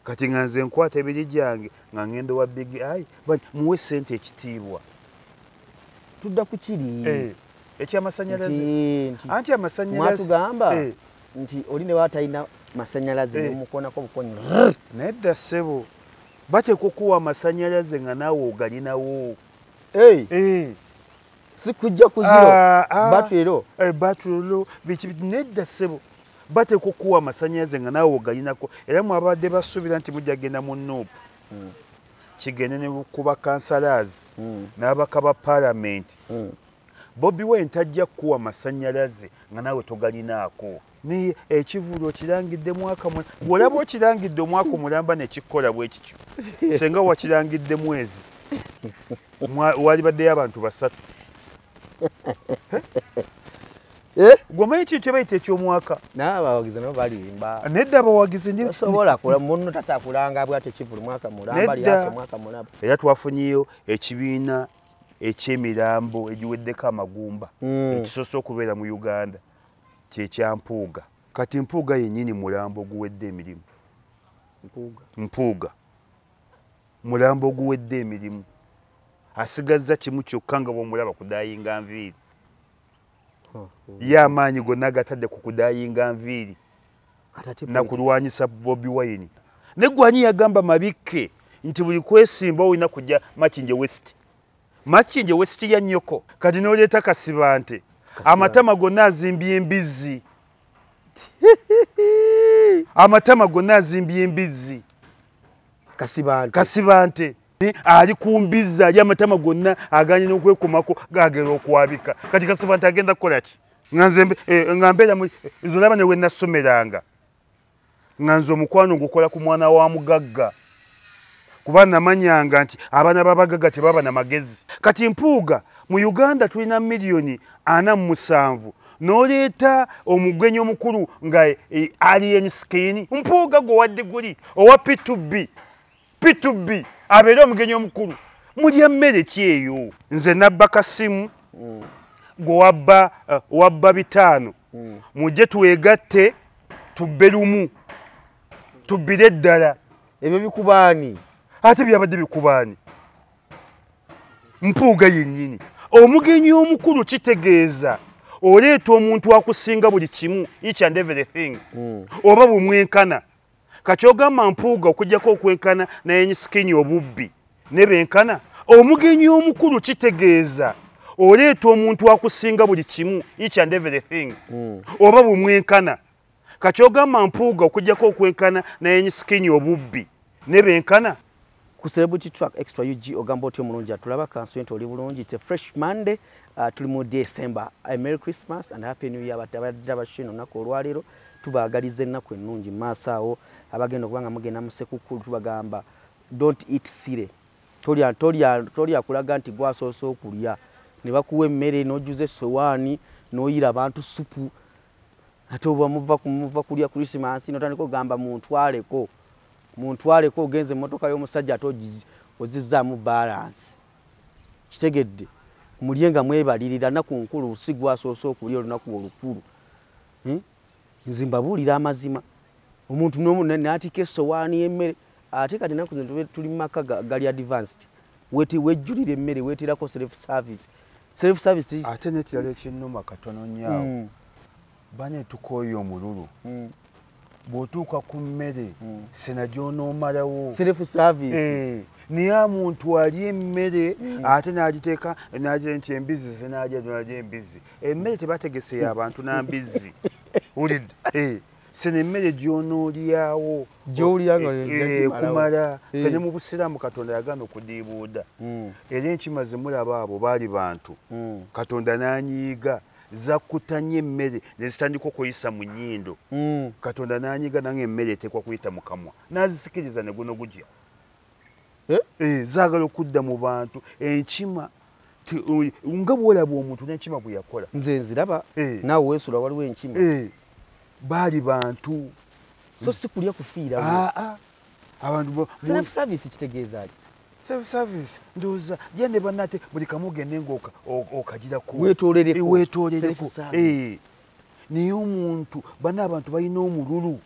Kati nga nze nkwata ebiri gyange nga ngenda wa Big Eye, muwe ssente ekitiibwa. Tudda ku kiri ekyamasannyalaze. Anti amasannyalaze mwatugamba nti oli ne watalina masannyalaze ne mukoonako bukonyi. Nedda ssebo, bateekwa okuwa amasannyalaze nga naawe ogalinawo. Si kujja ku zero, battery low. Battery low, biki nedda ssebo. Bateekwa okuwa amasannyalaze nga naawe ogalinako. Era mwabadde basuubira nti mujja kugenda mu NUP. Kigende ne ku bakansalazi n'ababaka ba paalamenti. Bobi Wine tajja kukuwa masannyalaze nga naawe togalinaako. Naye ekivvulu okirangidde mwaka bw'olaba okirangidde omwaka omulamba ne kikola bwe kityo. Singa wakirangidde mwezi, walibaddeyo abantu 3. Gwe ekintu kye bayita eky'omwaka. Naye abawagizi nabo balimba. Nedda abawagizi ndi tosobola kula munno tasobola kulanga bw'atyo ekivvulu mwaka mulamba, lyasa mwaka mulamba. Era twafunyeyo ekibiina eky'emirambo egiweddeko amagumba ekisoose okubeera mu Uganda kyekya Mpuuga. Kati Mpuuga yennyini mulambo oguwedde emirimu. Mpuuga mulambo oguwedde emirimu, asigazza kimu kyokka nga bw'omulaba kudayinga nviiri. Ye amaanyi gonna gatadde ku kudayinga nviiri na kulwanyisa Bobi Wine. Ne gwani yagamba Mabikke nti buli kwesimba olina kujja Makindye West. Makindye West ya nnyoko. Kati n'oleeta Kasibante, amatama gonna azimbye embizzi. Amatama gonna azimbye embizzi. Kasibante ali ku mbizzi, ali amatama gonna aganye n'okwekomako gagera okwabika. Kati Kasibante agenda kukola ki? Nga mbeera nze olaba ne we nasomeranga nga nze omukwano gukola ku mwana wa mugagga, kuba namanyanga nti abaana b'abagagga tebaba na magezi. Kati Mpuuga mu Uganda tulina 47,000,000 n'oleeta omugenyi omukulu nga Alien Skin. Mpuuga gwe owa diguli owa P2B, P2B abeere omugenyi omukulu. Mulya mmere ki eyo? Nze nabba kasimu, gwe wabba 5, mujje twegatte tubbe lumu, tubbire ddala. Ebyo bikubaani? Ate byabadde bikubaani? Mpuuga yennyini. Omugenyi omukulu kitegeeza oleeta omuntu akusinga buli kimu, each and everything, oba bumwenkana. Kakyogamba Mpuuga okujjako okwenkana naye skin obubbi ne benkana. Omugenyi omukulu kitegeeza oleeta omuntu akusinga buli kimu, each and everything, oba bumwenkana. Kakyogamba Mpuuga okujjako okwenkana naye skin obubbi ne benkana. Ku Celebrity Track Extra UG ogamba otyo omulungi atulaba kansuente oli bulungi. It's a fresh Monday, tuli mu December. Merry Christmas and Happy New Year. Abatabadde abashino olunaku olwaleero tubaagaliza ennaku ennungi mu maaso awo. Abagenda okuba nga mugenda mu Ssekukkulu tubagamba don't eat sire. Tolya kulaga nti gwasoose okulya. Ne bakuwa emmere n'ojjuza essowaani n'oyira abantu supu. Ate oba muva kulya Christmas n'otandika okugamba muntwaleko. Muntwaleko ogenze emmotoka y'omusajja ate ozizzaamu balance. Kitegedde mulye nga mwebalirira nnaku nkulu, si gwasoose okulya olunaku olukulu. Nze mbabuulira amazima. Omuntu n'atika essowaani y'emmere, ate kati ennaku zino tuli mu maka gali advanced. Wejjulira emmere, weeterako self service. Self service ate n'ekirala ekinnuma katono nnyo awo. Bane tukooye omululu. Bw'otuuka ku mmere, sena gy'onoomalawo. Self service. Naye omuntu alya emmere ate n'agiteeka n'agira nti embizzi zinaalya, n'alya embizzi. Emmere tebategeseeyo abantu na mbizzi. Wulidde? Sena emmere gy'onoolyawo. Gy'owulira nga ojja kumala. Ffe ne mu Busiraamu Katonda yagaana okudiibuuda. Era enkima ze mulaba abo baali bantu. Katonda n'anyiiga. Zakkuta nnyo emmere ne zitandika okuyisa mu nnyindo. Katonda n'anyiiga nange emmere eteekwa kuyita mu kamwa. N'azisikiriza ne guno gujja. Zaagala okudda mu bantu. Enkima nga bw'olaba omuntu n'enkima bwe yakola. Nze nziraba, naawe weesula waliwo enkima. Baali bantu. So si kulya kufiira. Abantu Self service kitegeeza ki? Self service ndowooza gende bannate buli kamu ogende ng'okagirako. Weetoolereko. Weetoolereko. Self service. Naye omuntu, bano abantu balina omululu.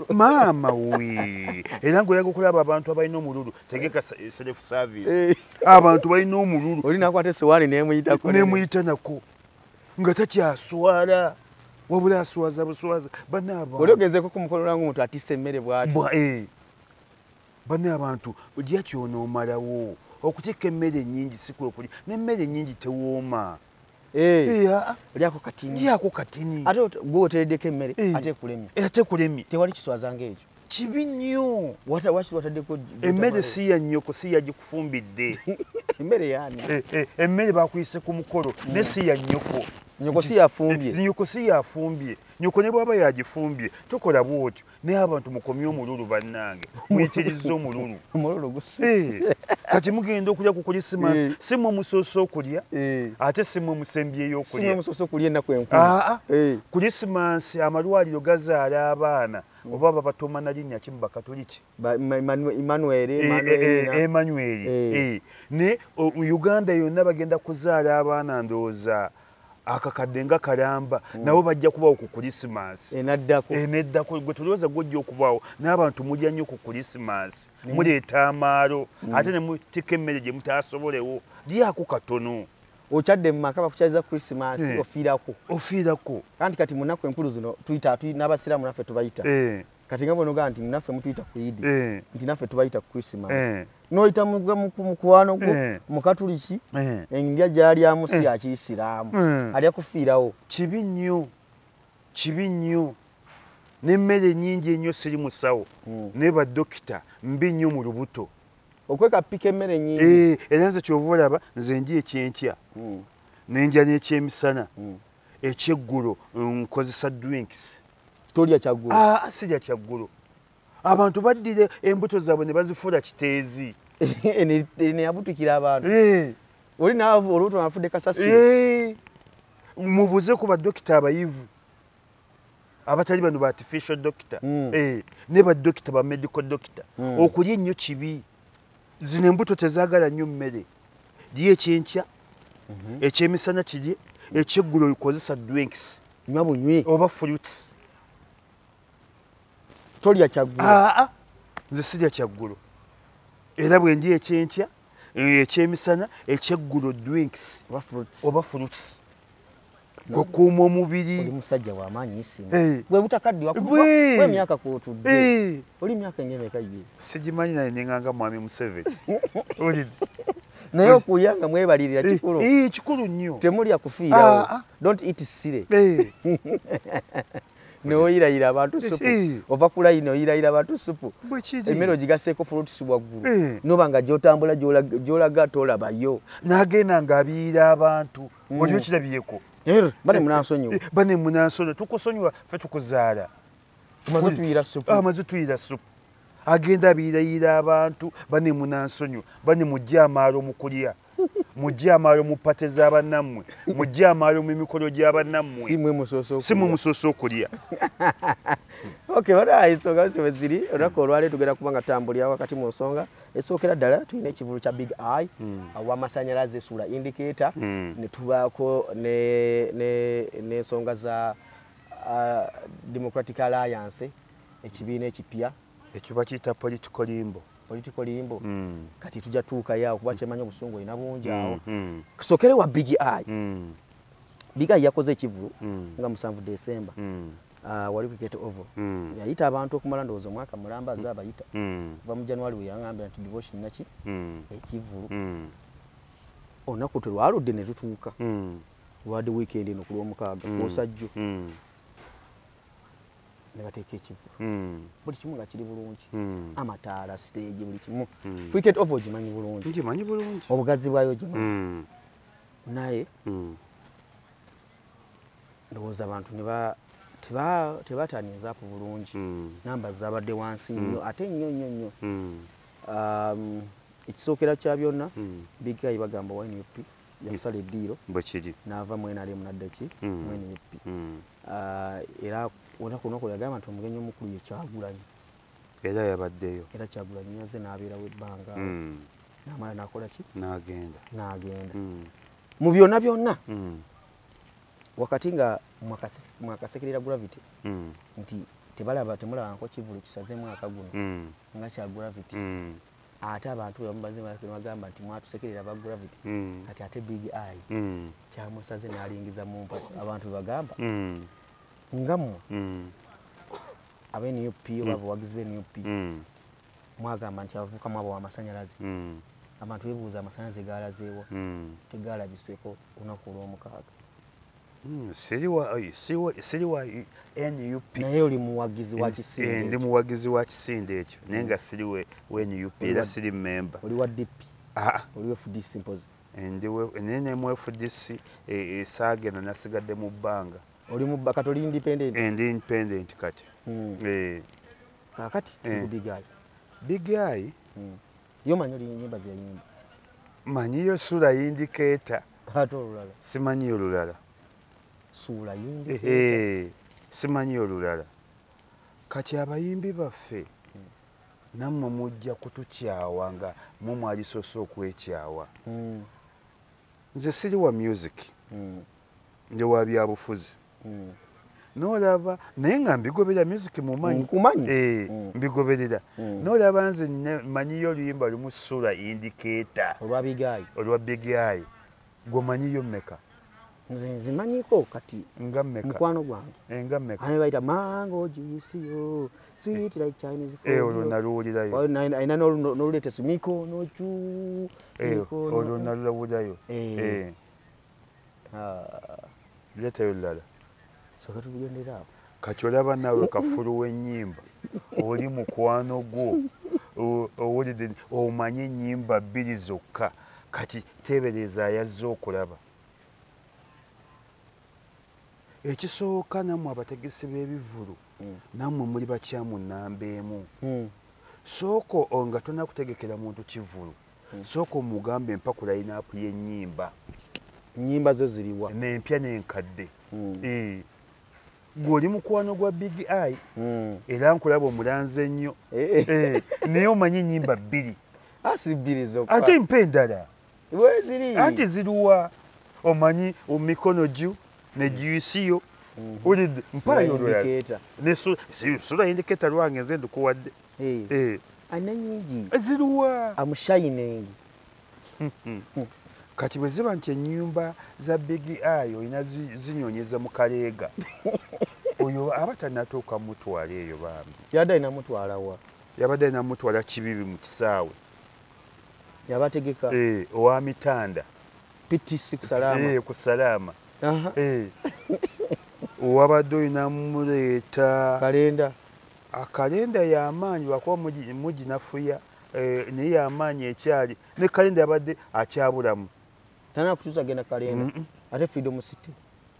Maama we, era ng'oyaga okulaba abantu abalina omululu, tegeka self service. Abantu balina omululu. Oli nakwata essowaani n'emuyitako. N'emuyita nako nga takyaswala, wabula aswaza buswaza. Banna abantu oli ogezeeko ku mukolo ng'omuntu atisse emmere bw'ati. Banna abantu ojja kyonoomalawo okutikka emmere ennyingi si kwe kulya, n'emmere ennyingi tewooma. Olyako katini. Lyako katini. Ate gwe oteereddeko emmere ate ekulemye. Ate ekulemye. Tewali kiswaza ng'ekyo. Kibi nnyo. Waki wataddeko emmere si ya nnyoko, si yagikufumbidde. Emmere yaani? Emmere bakuyise ku mukolo ne si ya nnyoko. Nnyoko si yafumbye. Nnyoko si yafumbye. Nnyoko ne bw'aba yagifumbye tokola bw'otyo. Naye abantu mukomye omululu bannange. Muyitirize omululu. Omululu gususse. Kati mugenda okulya ku Christmas, si mmwe musoose okulya, ate si mmwe musembyeyo okulya. Si mmwe musoose okulya ennaku enkulu. Christmas amalwaliro gazaala abaana. Oba babatoma na linnya ki mu Bakatoliki? Emmanuel. Ne Uganda yonna bagenda kuzaala abaana ndowooza akakadde nga kalamba, nabo bajja kubawo ku Christmas. Enaddako. Eneddako gwe tulowooza gw'ojja okubaawo, n'abantu mulya nnyo ku Christmas. Muleeta amaalo, ate ne mutikka emmere gye mutaasobolewo. Lyako katono. Okyadde mu maka bakukyaliza Christmas, ofiirako. Ofiirako. Anti kati mu nnaku enkulu zino tuyita n'abasiraamu naffe tubayita. Kati nga bw'onogaa nti naffe mutuyita ku Eid, nti naffe tubayita ku Christmas. N'oyita mu mukwano gwo Mukatuliki, endya gy'alyamu si ya Kiyisiraamu, alya kufiirawo. Kibi nnyo, kibi nnyo. N'emmere nnyingi ennyo siri musawo, ne badokita mbi nnyo mu lubuto. Okwekapika emmere nnyingi. Era nze ky'ova olaba nze ndya ekyenkya, ne ndya n'ekyemisana, ekyeggulo nkozesa drinks. Tolya kyaggulo? Sirya kyaggulo. Abantu baddira embuto zaabwe ne bazifuula kiteezi. Neyabutukira abantu. Oli naavu olubuto nafudde kasasiro. Mubuuze ku badokita abayivu abatali bano ba artificial doctor, ne badokita ba medical doctor. Okulya ennyo kibi. Zino embuto tezaagala nnyo mmere. Lya ekyenkya, ekyemisana kirye, ekyeggulo okozesa drinks. Nywa bunywi. Oba fruits. Tolya kyaggulo? Nze sirya kyaggulo. Era bwe ndya ekyenkya, ekyemisana, ekyeggulo drinks. Oba fruits. Kukuuma omubiri. Oli musajja wa maanyi Isima. Bwe butakaddiwa kuba emyaka kw'otudde. Oli myaka ng'emeka ye? Sigimanyi naye nenganga Mwami Museveni. Naye okulya nga mwebalirira kikulu. Kikulu nnyo. Temulya kufiirawo. Don't eat sire. N'oyirayira abantu supu. Ova ku layini oyirayira abantu supu. Emmere ogigasseeko fruits waggulu. N'oba nga gy'otambula gy'olaga tolabayo. N'agenda ng'abiira abantu. Oli okirabyeko? Bane munansonyiwa. Bane munansonyiwa. Tukusonyiwa ffe tukuzaala. Tumaze tuyira supu. Amaze tuyira supu. Agenda abiirayira abantu, bane munansonyiwa. Bane mujje amaalo mu kulya. Mujje amaalo mu pate z'abannammwe. Mujje amaalo mu mikolo gy'abannammwe. Si mmwe musoose okulya. Okay, bana ensonga zose ziri. Olunaku olwaleero tugenda kuba nga tutambulira wakati mu nsonga. Esookera ddala tulina ekivvulu kya Big Eye, aw'amasannyalaze essuula indicator, ne tubaako n'ensonga za Democratic Alliance, ekibiina ekipya. Ekyo bakiyita political limbo. Political limbo. Kati tujja tuukayo awo kuba kyemanyi obusungu olina bungi awo. Tusokere wa Big Eye. Big Eye yakoze ekivvulu nga 7 December. Wali ku Cricket Oval. Yayita abantu okumala ndowooza omwaka mulamba azze abayita. Kuva mu January we yangambira nti devotion naki ekivvulu. Olunaku telwaludde ne tutuuka. Lwadde weekend eno ku Lwomukaaga kw'osajjo. Ne bateeka ekivvulu. Buli kimu nga kiri bulungi. Amataala, stage, buli kimu. Cricket Oval ogimanyi bulungi. Ngimanyi bulungi. Obugazi bwayo ogimanyi. Naye ndowooza abantu ne tebatanizaako bulungi. Namba zaabadde wansi nnyo ate nnyo nnyo nnyo. Ekisookera kya byonna, Big Eye bagamba wa NUP yasala eddiiro. Bwe kiri. N'ava mu NRM n'adda ki? Mu NUP. Era olunaku lunaku yagamba nti omugenyi omukulu ye Kyagulanyi. Era yabaddeyo. Era Kyagulanyi yazze n'abeerawo ebbanga. N'amala n'akola ki? N'agenda. N'agenda. Mu byonna byonna, wakati nga mwakasekerera Gravity nti Tebalaba temulaba kivulu kisaze mwaka guno nga kya Gravity. Ate abantu bamubaze bagamba nti mwatusekerera ba Gravity. Kati ate Big Eye kyamusaze n'alingiza mu mpaka abantu bagamba nga mmwe abe NUP oba abawagizi be NUP mwagamba nti abavubuka mwabo amasannyalaze. Abantu beebuuza amasannyalaze gaalazeewa, tegaalabiseko olunaku olw'omukaaga. Siri wa NUP. Naye oli muwagizi wa kisinde. Ndi muwagizi wa kisinde ekyo naye nga siri we NUP era siri memba. Oli wa DP? Oli wa FDC mpozi? Naye ne mu FDC saagenda nasigadde mu bbanga. Oli mu kati oli independent? Ndi independent kati. Kaakati tuli ku Big Eye. Big Eye? Yo manyi oli nnyimba ze yayimba? Manyiyo Sula Indicator. Ate olulala? Simanyiyo olulala. Sula Indicator. Simanyiyo olulala. Kati abayimbi baffe nammwe mujja kutukyawa nga mmwe mwalisoose okwekyawa. Nze siri wa music. Ndi wa byabufuzi. N'olaba naye nga mbigoberera music mumanyi. Nkumanyi. Mbigoberera. N'olaba nze manyiyo oluyimba lumu Sula Indicator. Olwa Big Eye. Olwa Big Eye. Gwe omanyiyo mmeka? Nze nzimanyiko kati. Nga mmeka? Mukwano gwange. Nga mmeka? Ani bayita mango juice yo, sweet like Chinese food. Olwo naluwulirayo. Alina n'oluleeta mikono ju. Olwo naluwulirayo. Leetayo olulala. Soka tugendera awo. Kati olaba naawe kafulu w'ennyimba oli mukwano gwo owulidde omanye ennyimba bbiri zokka kati teebereza ayazze okulaba. Ekisooka nammwe abategesi b'ebivvulu nammwe muli bakyamu nnamba emu. Sooka nga tonnakutegekera muntu kivvulu sooka omugambe mpa ku line-up y'ennyimba. Nnyimba zo ziriwa? N'empya n'enkadde. Gwe oli mukwano gwa Big Eye era nkulaba omulanze ennyo naye omanyi ennyimba bbiri. Si bbiri zokka. Ate mpa endala. Weeziri. Anti ziruwa? Omanyi mikono gyo ne juice yo owulidde mpaayo olulala. Sula Indicator lwange nze ndukuwadde. Alina nnyingi. Ziruwa? I'm shining. Kati bwe ziba nti ennyumba za Big Eye olina zinyonyeza mu kaleega oyo aba tannatuuka mutwala eyo bambi. Yabadde alina mutwala wa? Yabadde alina mutwala Kibibi mu kisaawe. Yabategeka? Owa Mitanda. PTC ku Salaama. Ku Salaama. Owabadde olina muleeta. Kalenda. Akalenda y'amaanyi lwakuba muginafuya naye y'amaanyi ekyali ne kalenda yabadde akyabulamu. Tana kutuusa genda kalenda. Ate Freedom City.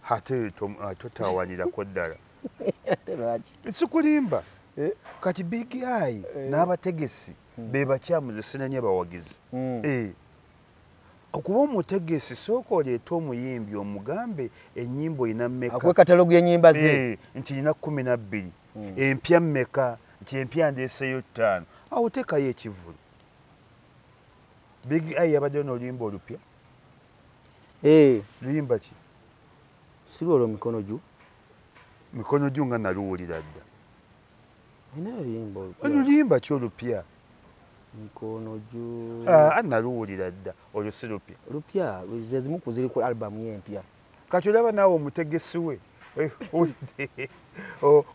Ate totawanirako ddala. Ate lwaki? Sikulimba. Kati Big Eye n'abategesi be bakyamuze sinanye bawagizi. Okuba omutegesi sooka oleete omuyimbi omugambe ennyimba olina mmeka. Akuwe katalogu y'ennyimba ze. Nti nina 12. Empya mmeka nti empya ndeeseyo 5. Awo teekayo ekivvulu. Big Eye yabaddeyo n'oluyimba olupya. Luyimba ki? Si lwolwo mikono gyo. Mikono gyo nga naluwulira dda. Alina oluyimba olupya. Oluyimba ki olupya? Mikono gyo. Naluwulira dda olwo si lupya. Lupya ze zimu ku ziri ku album ye empya. Kati olaba naawe omutegesi we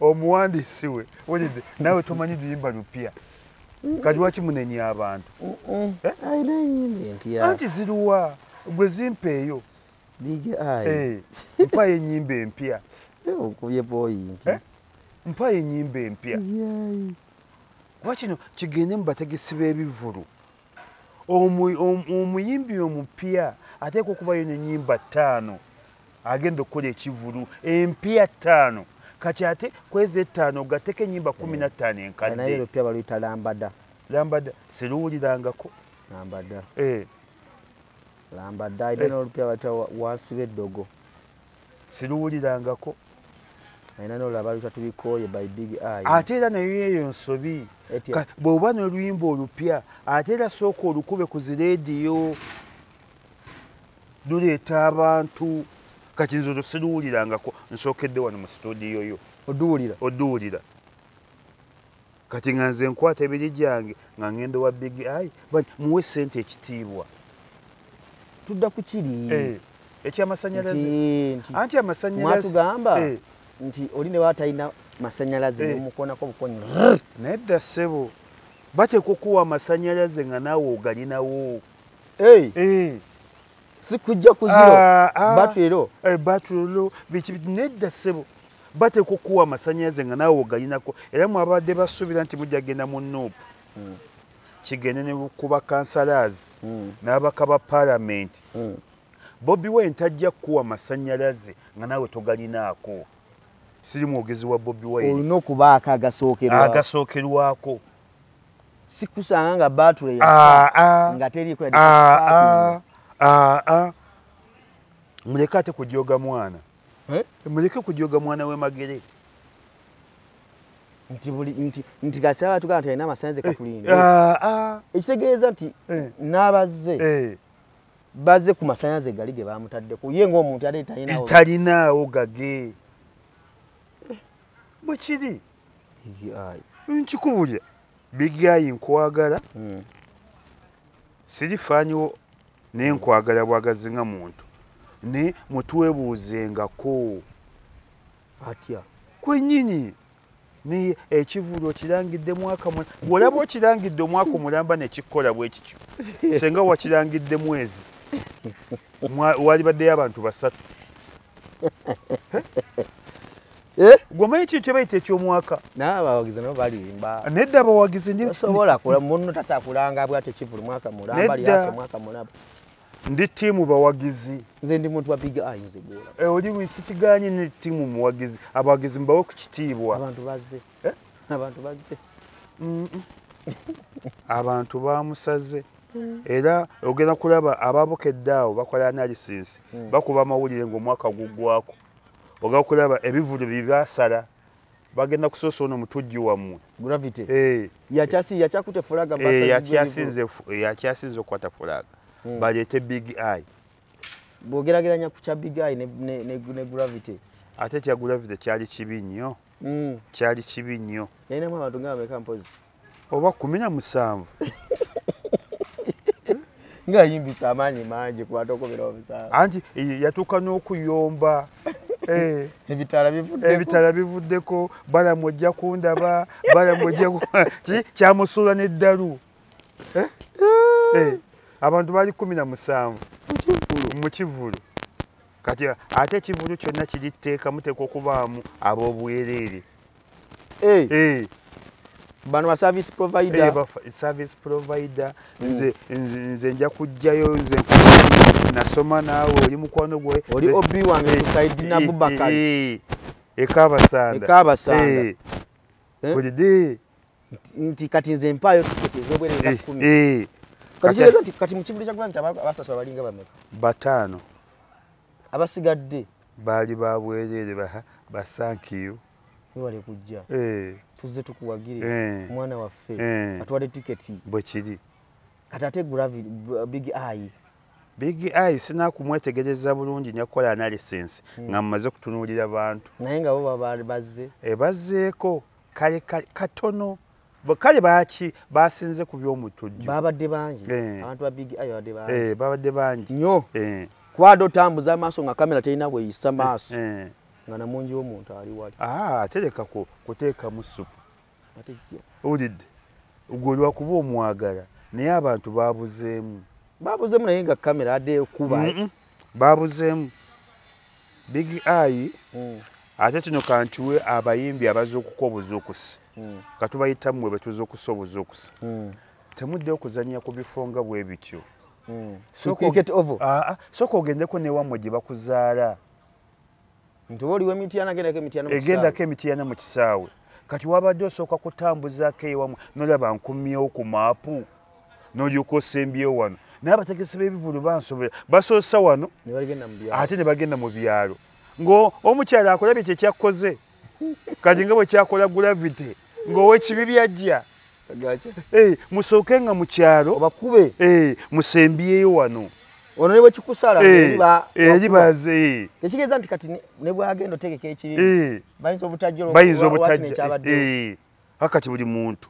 omuwandiisi we owulidde naawe tomanyi luyimba lupya. Kati lwaki munenya abantu? Alina ennyimba empya. Anti ziruwa? Gwe zimpeeyo. Big Eye. Mpayo ennyimba empya. Okubye point. Mpayo ennyimba empya. Kuba kino kigende mu bategesi b'ebivvulu. Omuyimbi omupya ateekwa okubayo n'ennyimba 5 agenda okukola ekivvulu empya 5. Kati ate kwezi 5 ogatteko ennyimba 15 enkadde. Naye olupya baluyita Lambada. Lambada siruwulirangako. Lambada. Lambada alina n'olupya bayita wansi w'eddogo. Siruwulirangako. Alina n'olulala baluyita Tubikooye by Big Eye. Ate era nayo eyo nsobi. Bw'oba n'oluyimba olupya ate era sooka olukube ku zireediyo luleeta abantu. Kati nze olwo siruwulirangako nsookedde wano mu situdiyo yo. Oduwulira? Oduwulira. Kati nga nze nkwata ebiri gyange nga ngenda wa Big Eye, muwe ssente ekitiibwa. Tudda ku kiri ekyamasannyalaze. Anti amasannyalaze mwatugamba nti oli ne watalina masannyalaze ne mukoonako bukonyi. Nedda ssebo, bateekwa okuwa amasannyalaze nga naawe ogalinawo. Si kujja ku zero, battery low. Battery low, biki nedda ssebo. Bateekwa okuwa amasannyalaze nga naawe ogalinako. Era mwabadde basuubira nti mujja kugenda mu NUP. Kigende ne ku bakansalazi n'ababaka ba paalamenti. Bobi Wine tajja kukuwa masannyalaze nga naawe togalinaako. Siri mwogezi wa Bobi Wine. Olina okubaako agasookerwako. Agasookerwako. Si kusanga nga battery yafa nga teriiko yadde. Muleke ate kujooga mwana. Muleke kujooga mwana w'e Magere. Nti gasaba tugamba nti alina amasannyalaze katulinde. Ekitegeeza nti n'abazze bazze ku masannyalaze gali ge baamutaddeko. Ye ng'omuntu ate talinaawo. Talinaawo gage. Bwe kiri. Nkikubulya. Big Eye nkwagala. Sirifaanyiwo naye nkwagala bwagazi nga muntu. Ne mutwebuuzengako. Atya? Kwennyini. Naye ekivvulu okirangidde mwaka bw'olaba okirangidde omwaka omulamba ne kikola bwe kityo. Singa wakirangidde mwezi, walibaddeyo abantu 3. Gwe omanyi kintu kye bayita eky'omwaka? Naye abawagizi nabo balimba. Nedda abawagizi ndi tosobola munno tasakulanga bw'atyo ekivvulu mwaka mulamba, lyasa mwaka mulamba. Ndi ttiimu bawagizi. Nze ndi muntu wa Big Eye nze gwola. Oli sikigaanye ne ttiimu muwagizi. Abawagizi mbawe ku kitiibwa. Abantu bazze. Abantu bazze. Abantu baamusaze. Era ogenda kulaba ababukedde awo bakola analysis. Bakuba amawulire ng'omwaka guggwako. Ogenda kulaba ebivvulu bye baasala. Bagenda kusoosa ono mutujju wammwe. Gravity. Yakyakute fulaga Yakyasinze okukwata fulaga. Baleete Big Eye. Bw'ogeraageranya ku kya Big Eye ne Gravity. Ate ekya Gravity kyali kibi nnyo. Kyali kibi nnyo. Yalinamu abantu nga bameka mpozi? Oba 17. Ng'ayimbisa amaanyi mangi ku bantu 17. Anti yatuuka n'okuyomba. Ebitaala bivuddeko. Ebitaala bivuddeko, Balamu ojja kundaba, Balamu ojja kyamusuula n'eddalu. Abantu bali 17 mu kivvulu. Kati ate ekivvulu kyonna kiri tteeka, muteekwa okubaamu ab'obwereere. Bano ba service provider. Service provider. Nze nja kujjayo, nze nasoma naawe, oli mukwano gwe. Oli OB wange ku side na Abubakar. Ekabasanda. Ekabasanda. Bulidde. Nti kati nze mpaayo tiketi ez'obwereere 10. Kati kati mu kivvulu kya Gravity abasasula balinga bameka? 5. Abasigadde baali ba bwereere basankiyo. Webale kujja. Tuzze tukuwagire omwana waffe atuwadde tiketi. Bwe kiri. Kati ate Gravity Big Eye. Big Eye sinakumwetegereza bulungi nja kukola analysis nga mmaze kutunuulira bantu. Naye nga bo bazze. Bazzeeko kale katono. Kale baaki basinze ku by'omutujju. Babadde bangi. Abantu ba Big Eye babadde bangi. Babadde bangi. Nnyo. Kwado otambuza amaaso nga kamera terina bw'eyisa maaso. Nga namungi w'omuntu ali wali. Tereka kuteekamu ssupu. Owulidde? Gwe lwakuba omwagala naye abantu baabuzeemu. Baabuzeemu naye nga kamera adde ekuba. Baabuzeemu. Big Eye ate kino kankiwe abayimbi abazuukuka obuzuukusi. Katubayita mmwe be tuzuukusa obuzuukusi. Temuddeyo kuzannya ku bifo nga bwe bityo. Sooka ogendeko n'ewammwe gye bakuzaala. Nti oba oliwo Emityana, gendako Emityana mu kisaawe. Egendako Emityana mu kisaawe. Kati wabadde osooka kutambuzaako ewammwe n'olaba nkumyewo ku maapu n'olyoka osembyewo wano. Naye abategesi b'ebivvulu bansobera basoosa wano ate ne bagenda mu byalo. Ng'omukyala akulabye kye kyakkoze. Kati nga bwe kyakola Gravity ng'owekibi byajja. Musooke nga mu kyalo obakube. Musembyeyo wano. Ono ne bwe kikusala eri baze. Ekitegeeza nti kati ne bw'agenda otegeka ekibi bayinza obutajja bayinza obutajja. Akati buli muntu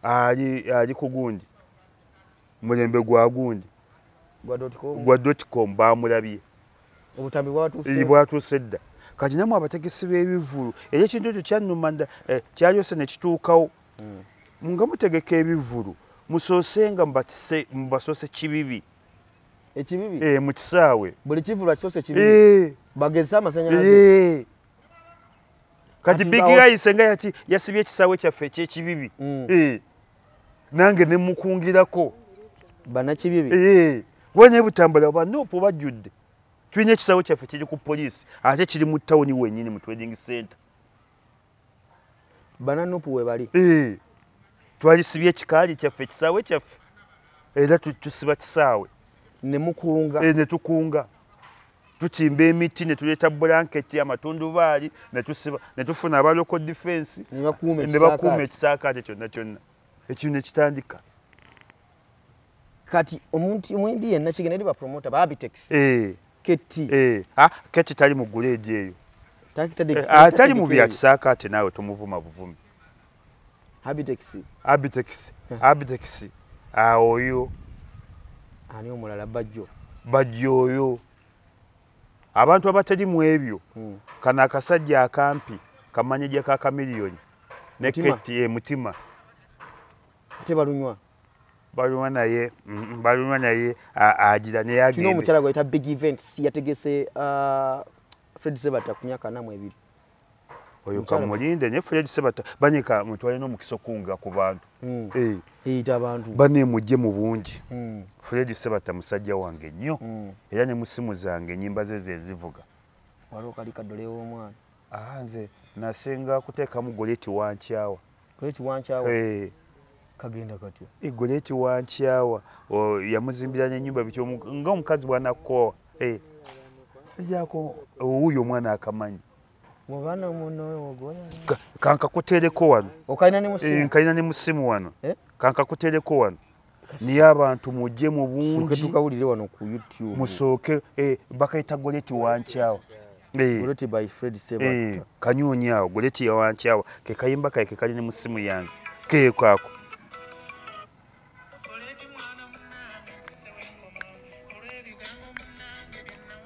ali ku gundi mulembe gwa gundi gwa .com bamulabye obutambi bwatuuse dda. Kati namwe abategesi b'ebivvulu era ekintu ekyo kyannuma kyayose ne kituukawo. Nga mutegeka ebivvulu musoosenga mubasoose kibibi ekibibi mu kisaawe buli kivvulu akisoose kibibi bagezesa amasannyalaze. Kati Big Eye senga yati yasibye ekisaawe kyaffe ekyekibibi nange ne mukungirako bannakibibi wene Butambala banopo bajjudde. Tulina ekisaawe kyaffe kiri ku poliisi ate kiri mu tawuni wennyini mu trading center. Bananopu we bali twalisibye ekikaali kyaffe ekisaawe kyaffe era tusiba kisaawe ne mukunga ne tukunga tukimba emiti ne tuleeta blanketi amatundubaali ne tusiba ne tufuna aba local defense ne bakuuma ekisaakaate kyonna kyonna ekintu ne kitandika. Kati omuntu omuyimbi yenna kigenda eri bapromota ba Abitex Keti Keti tali mu grade eyo tali mu bya kisaakaate naawe tomuvuma buvumi. Abitex oyo ani omulala Bajjo oyo abantu abatali mu ebyo. Kano akasajja akampi kamanyejja ka Chameleone ne Keti Mutima ate balunywa naye agira ne yagende. Kino omukyala gwayita Big Events yategese Fred Sebatta ku myaka 42. Oyo kamulinde ne Fred Sebatta banyeka mutwale n'omukisa okunga ku bantu. Eyita abantu bane mujje mu bungi. Fred Sebatta musajja wange nnyo era ne musimu zange ennyimba ze zezivuga. Waliwo kali kadolewo omwana. Nze nasenga kuteekamu Goleti wankyawa. Goleti wankyawa? Kagenda katya? Goleti wankyawa yamuzimbira n'ennyumba bityo nga omukazi bw'anakoowa. Yako wuuyo omwana akamanyi. Mubana muno ogoya. Kankakuteereko wano. Okalina ne musimu? Nkalina ne musimu wano. Kankakuteereko wano. Niye abantu mujje mu bungi. Sooke tukawulire wano ku YouTube. Musooke bakayita Goleti wankyawa. Goleti by Fred Sebatta. Kanyonyi awo Goleti yawankyawa ke kayimba kaye ke kali ne musimu yange. Keeko ako.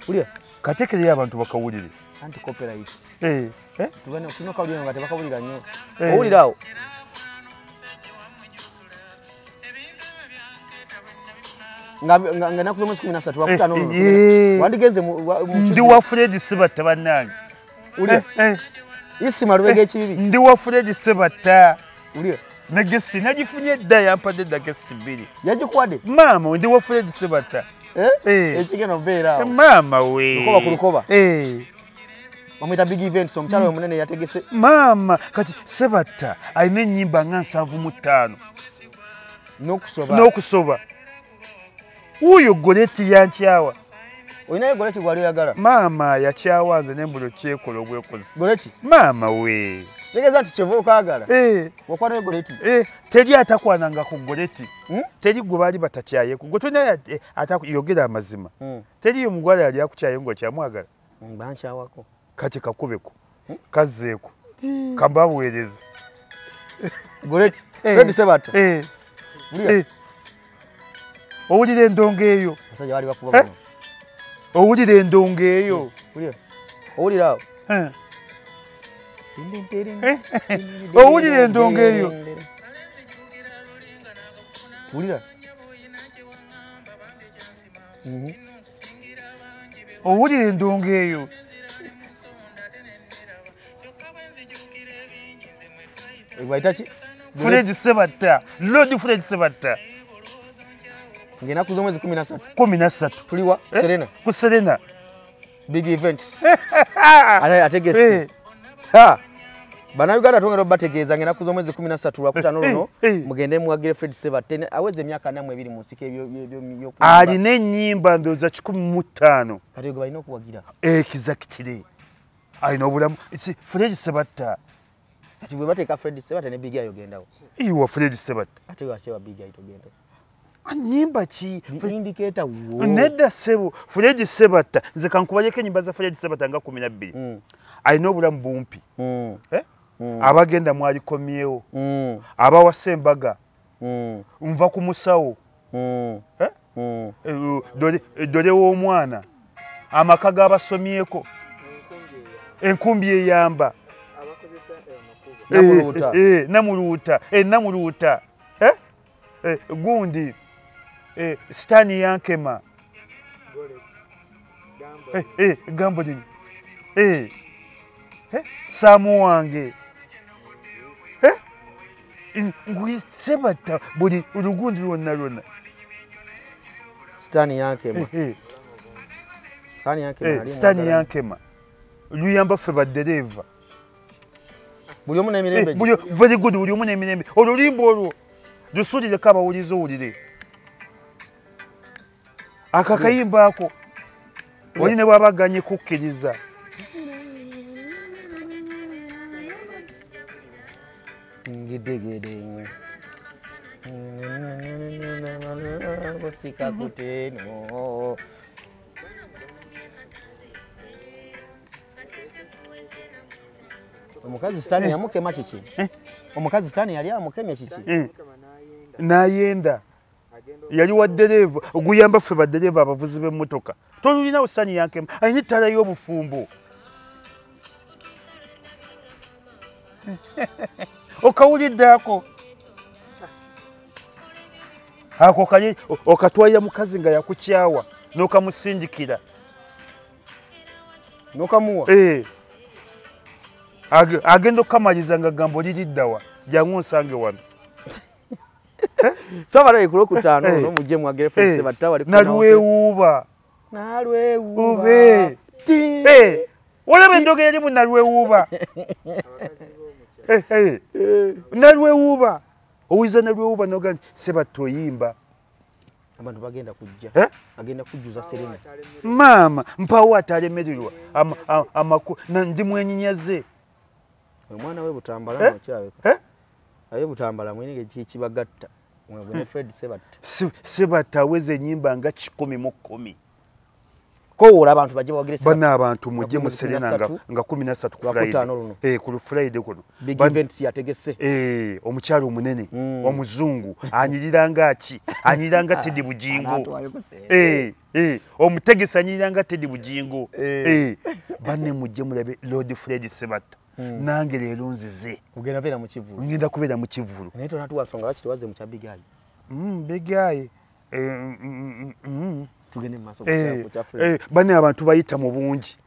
Ulya kateekereyo abantu bakawulire. Anti copyright. Tubane kino kawulira nga tebakawulira nnyo. Owulira awo. Nga naku z'omwezi 13 wakutano wandigenze ndi wa Fred Sebatta bannange. Ulya Isima Lubega ekibibi. Ndi wa Fred Sebatta. Ulya negesi nagifunye dda yampadde dda gesi bbiri. Yagikuwadde? Maama ndi wa Fred Sebatta. Ekigenda obeera awo. Maama we. Lukoba ku lukoba. Bamuyita Big Events omukyala we munene yategese. Maama kati Sebatta alina ennyimba nga 75. N'okusoba. Wuuyo Goleti yankyawa. Olinayo Goleti gwali oyagala? Maama yakyawa nze n'embulo kyekola obwekozi. Goleti? Maama we. Tegeeza nti kyeva okaagala. Wakwatayo Goleti? Teri atakwananga ku Goleti. Teri gwe baali batakyayeeko. Gwe tolina yogera amazima. Teri omugwala yali akukyaye ng'okyamwagala. Bankyawako. Kati kakubeko. Kazzeeko. Kambabuweereze. Goleti. Fred Sebatta. Owulira endongo eyo. Abasajja baali bakuba bano. Owulira endongo eyo. Owulira awo. Owulira endongo eyo. Wulira. Owulira endongo eyo. Bayita ki? Fred Sebatta. Lord Fred Sebatta. Ng'ennaku z'omwezi 13. 13. Tuliwa Serena. Ku Serena. Big Events. Ategese. Bannayuganda twongera obategeeza ng'ennaku z'omwezi 13 lwakutaano luno mugende muwagire Fred Sebatta aweze emyaka 42 mu nsiko ebyo. Alina ennyimba ndowooza 105. Kati gwe balina okuwagira. Exactly. Alina obulamu. Fred Sebatta. Kati bwe bateeka Fred Sebatta ne Big Eye ogendawo. Iwa Fred Sebatta. Ate lwaki Big Eye togendawo? Nyimba ki? Indicator wo. Nedda ssebo Fred Sebatta nze kankubaleko ennyimba za Fred Sebatta nga 12. Alina obulamu bumpi. Abagenda mwalikomyewo. Abawasa embaga. Nva ku musawo. Dole w'omwana. Amaka g'abasomyeko. Enkumbi eyamba. Namuluuta. Namuluuta. Gundi. Sitani yankema. Gambling. Samu wange. Sebatta buli olugundi lwonna lwonna. Sitani yankema. Sitani yankema. Luyamba ffe baddereeva. Buli omu n'emirembe. Very good, buli omu n'emirembe. Oluyimba olwo lusuulireko abawulize owulire. Akakayimba ako oli ne bw'abaganye kukkiriza. Ngidegede. Bosika kuteno. Omukazi Sitani yamukema kiki? Omukazi Sitani yali amukemye kiki? N'ayenda. Yali wa ddereeva, oguyamba ffe baddereeva abavuzi b'emmotoka. Tolulinawo Sitani yankema, alina ettaala y'obufumbo. Okawulidde ako? Ako kali okatwalira mukazi nga yakukyawa n'okamusindikira. N'okamuwa? Agenda okukamaliza nga gamba oliriddawa, jangu onsange wano. Sabala ku lwokutaano ono mujje mwagere Fred Sebatta wali Nalwewuuba. Nalwewuuba. Olaba endoga eri mu Nalwewuuba. Nalwewuuba. Owiza Nalwewuuba n'ogamba nti Sebatta oyimba. Abantu bagenda kujja. Agenda kujjuza Serena. Maama mpaawo atalemererwa. Ndi mwenyinyaze. Omwana we Butambala mukyaweka. Aye Butambala mwene kibagatta. Mwene Fred Sebatta. Sebatta aweza ennyimba nga 110. Kowoola abantu bajje bawagire Sebatta. Bana abantu mujje mu Serena nga 13 ku Friday. Ku Friday kuno. Big events yategese. Omukyalo omunene, omuzungu, anyirira nga ki? Anyirira nga Teddy Bujingo. Omutegesi anyirira nga Teddy Bujingo. Banne mujje mulabe Lord Fred Sebatta. Nange leero nzize. Ogenda beera mu kivvulu. Ngenda kubeera mu kivvulu. Naye tonatuwa nsonga lwaki tewazze mu kya Big Eye? Big Eye. Tugende mu maaso ku kya Fred. Banne abantu bayita mu bungi.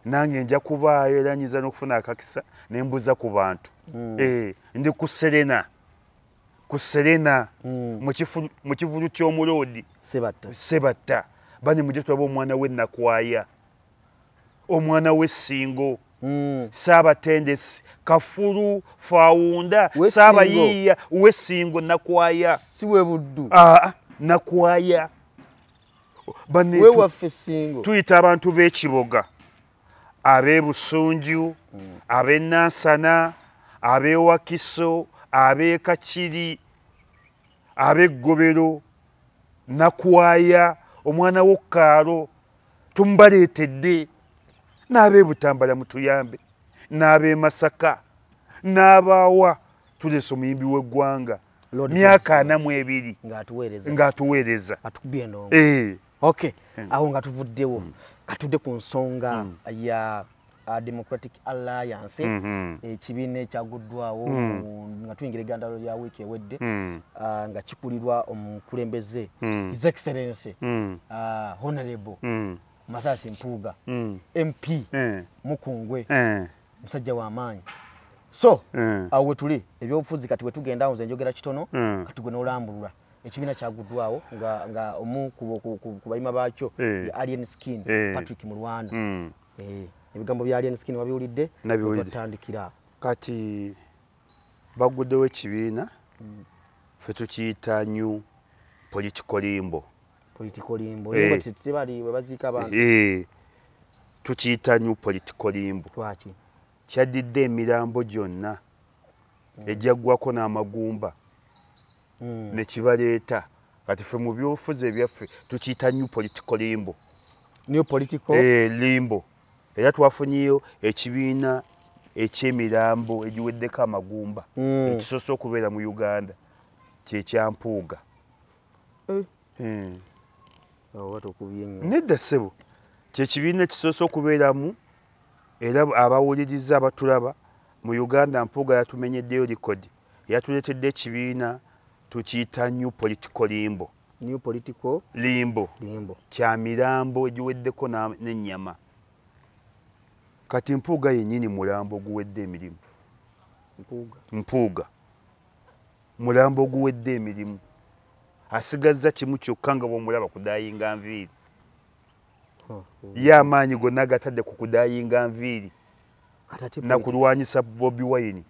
Nange nja kubaayo era nyinza n'okufuna akakisa ne mbuza ku bantu. Ndi ku Serena. Ku Serena. Mu kivvulu ky'omuloodi. Sebatta. Sebatta. Banne mujje tulabe omwana we Nakwaya. Omwana w'Essingo. Saabatendesi Kafuru Fawunda Saabayiiya w'Essingo Nakwaya. Si we Buddu. Nakwaya. We waffe Ssingo. Tuyita abantu b'Ekiboga, ab'e Busunju, ab'e Nansana, ab'e Wakiso, ab'e Kakiri, ab'e Ggobero, Nakwaya, omwana w'Okkaalo, tumubaleetedde. N'ab'e Butambala mutuyambe, n'ab'e Masaka, n'abaawa tuleese omuyimbi w'eggwanga myaka 42 ng'atuweereza. Atukubye endongo. Okay, awo nga tuvuddewo katudde ku nsonga ya Democratic Alliance, ekibiina ekyaguddwawo nga tuyingira eggandalo lya wiiki ewedde, nga kikulirwa omukulembeze His Excellency Honorable Mathias Mpuuga, MP Mukungwe, musajja w'amaanyi. So awo wetuli ebyobufuzi kati wetugenda awo nze njogera kitono, kati gwe n'olambulula ekibiina kyaguddwawo nga omu ku bayima baakyo Alien Skin, Patrick Mulwana. Ebigambo bya Alien Skin wabiwulidde? Watandikira kati baguddewo ekibiina, ffe tukiyita New Political Limbo. Political Limbo. Limbo tebali we baziika abantu. Tukiyita New Political Limbo. Lwaki? Kyaddidde emirambo gyonna egyaggwako n'amagumba ne kibaleeta. Kati ffe mu byobufuzi ebyaffe tukiyita New Political Limbo. New Political Limbo. Era twafunyeyo ekibiina eky'emirambo egiweddeko amagumba ekisoose okubeera mu Uganda kyekya Mpuuga. Nedda ssebo, kyekibiina ekisoose okubeeramu era abawuliriza abatulaba mu Uganda, Mpuuga yatumenyeddeyo likodi, yatuleetedde ekibiina tukiyita New Political Limbo. New Political Limbo kya mirambo egiweddeko n'ennyama. Kati Mpuuga yennyini mulambo oguwedde emirimu. Mpuuga mulambo oguwedde emirimu, asigazza kimu kyokka nga bw'omulaba kudayinga nviiri. Ye amaanyi gonna gatadde ku kudayinga nviiri na kulwanyisa Bobi Wine.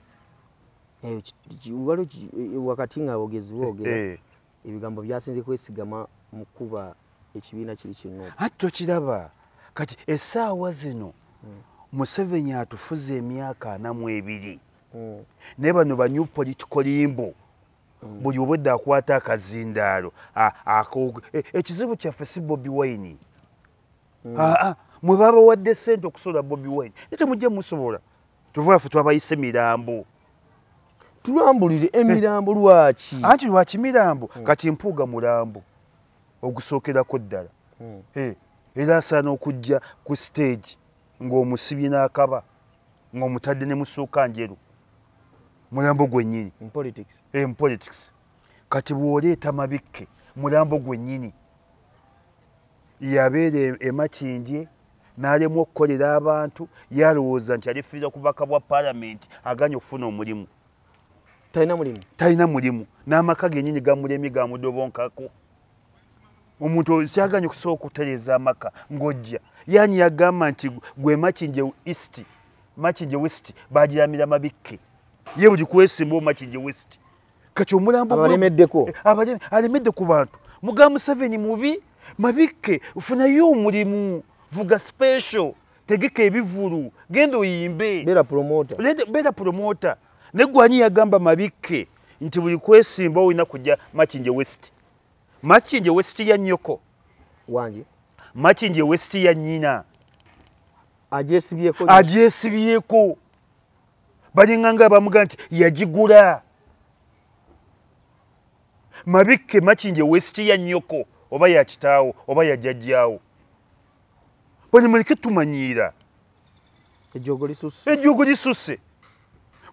Wakati nga abogezi boogera ebigambo byasinze kwesigama mu kuba ekibiina kiri kino. Ate tokiraba kati essaawa zino Museveni atufuze emyaka 42 naye bano ba New Political Limbo buli obwedde akwata akazindaalo. Ekizibu kyaffe si Bobi Wine. Mwe babawadde ssente okusobola Bobi Wine, naye temujja musobola. Tuva ffe twabayise mirambo. Tulambulire emirambo lwaki? Anti lwaki mirambo? Kati Mpuuga mulambo ogusookerako ddala. Era asaana okujja ku stage ng'omusibye n'akaba ng'omutadde ne musuuka njeru, mulambo gwennyini mu politics. Kati bw'oleeta Mabikke mulambo gwennyini, yabeera e Makindye n'alemwa okukolera abantu, yalowooza nti alifiirira ku bubaka bwa paalamenti, aganye okufuna omulimu. Talina mulimu, talina mulimu, n'amaka gennyini gamulemye gamudobonkako. Omuntu kyaganye okusobola okutereeza amaka ng'ojja yani yagamba nti gwe Makindye East, Makindye West bagiramira Mabikke, ye buli kwesimba Makindye West. Kati omulambo abalemeddeko, alemedde ku bantu. Muga Museveni mubi, Mabikke funayo omulimu, vuga special, tegeka ebivulu, genda oyimbe, beera promoter, beera promoter. Ne gwani yagamba Mabikke nti buli kwesimba olina kujja Makindye West. Makindye West ya nnyoko wange, Makindye West ya nnyina, agyesibyeko, agyesibyeko. Balinganga abamuga nti yagigula. Mabikke Makindye West ya nnyoko oba ya kitaawo oba ya jjajjaawo. Bano muleke tumanyiira. Ejjoogo lisusse, ejjoogo lisusse.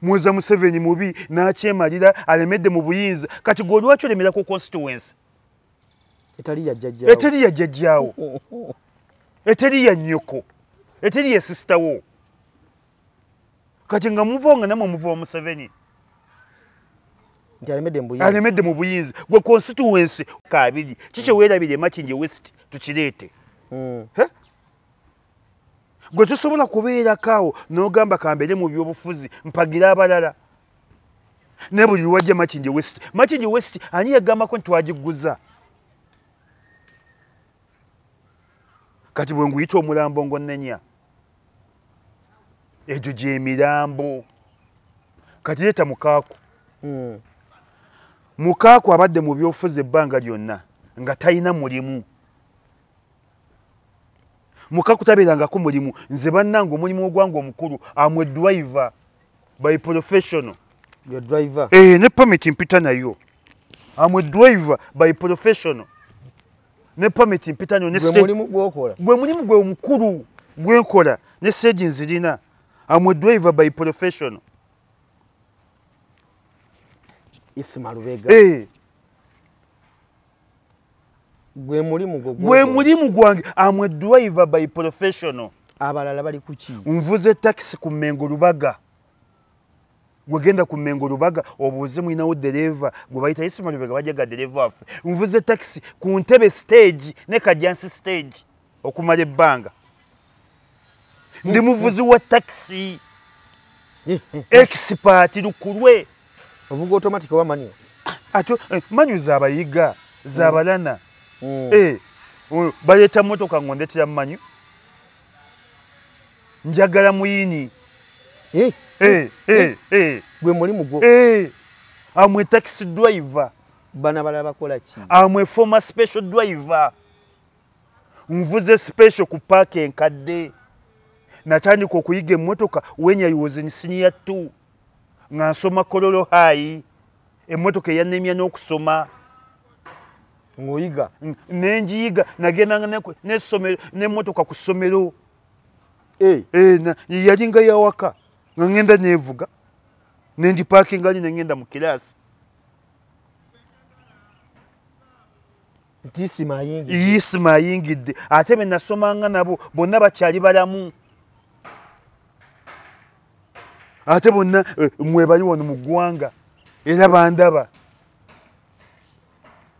Muweza Museveni mubi n'akyemalira, alemedde mu buyinza. Kati gwe lwaki olemera ku constituency etali ya jjajjaawo, eteri ya jjajjaawo, eteri ya nnyoko, eteri ya sisitawo? Kati nga muva nga namwe muva wa Museveni nti alemedde mu buyinza, alemedde mu buyinza. Gwe constituency kabiri kiki weerabire Makindye West tukireete? Gwe tosobola kubeerako awo n'ogamba kambeere mu byobufuzi mpagira abalala. Ne buli lwajja Makindye West, Makindye West ani yagambako nti twagiguza? Kati bwe nguyita omulambo ng'onnenya, egyo gy'emirambo. Kati leeta Mukaaku. Mukaaku abadde mu byobufuzi ebbanga lyonna nga talina mulimu. Mukaaku tabeerangako mulimu. Nze bannange omulimu ogwange omukulu, am a driver by professional. Your driver? Ne permit mpita nayo. Am a driver by professional. Ne permit mpita nayo. Gwe mulimu gw'okola? Gwe mulimu gwe omukulu gwe nkola, ne stage nzirina. Am a driver by professional. Isma Lubega. Gwe mulimu gwo, gwe mulimu gwange. Am a driver by professional. Abalala bali kuki? Nvuze taxi ku Mengo Lubaga. Gwegenda ku Mengo Lubaga obuuze mulinawo dereva gwe bayita Isma Lubega, bajjaga dereva waffe. Nvuze taxi ku Ntebe stage ne Kajjansi stage okumala ebbanga. Ndi muvuzi wa taxi expert lukulwe. Ovuga automatic oba manual? Ate manual z'abayiga z'abalana. Baleeta mmotoka ng'ondetera manual. Njagala muyini. Gwe mulimu gwo. I'm a taxi driver. Bana balala bakola ki? I'm a former special driver. Nvuze special ku paaka enkadde. Natandika okuyiga emmotoka when I was in senior 2 nga nsoma Kololo High. Emmotoka eyannemya n'okusoma. Ng'oyiga? Nenjiyiga, nagendanga n'essomero n'emmotoka ku ssomero. Yalinga yawaka nga ngenda neevuga nengipakinga ali nengenda mu kiraasi. Nti Isima ayingidde. Isima ayingidde. Ate be nasomanga nabo bonna bakyali balamu. Ate bonna mwe bali wano mu ggwanga era bandaba.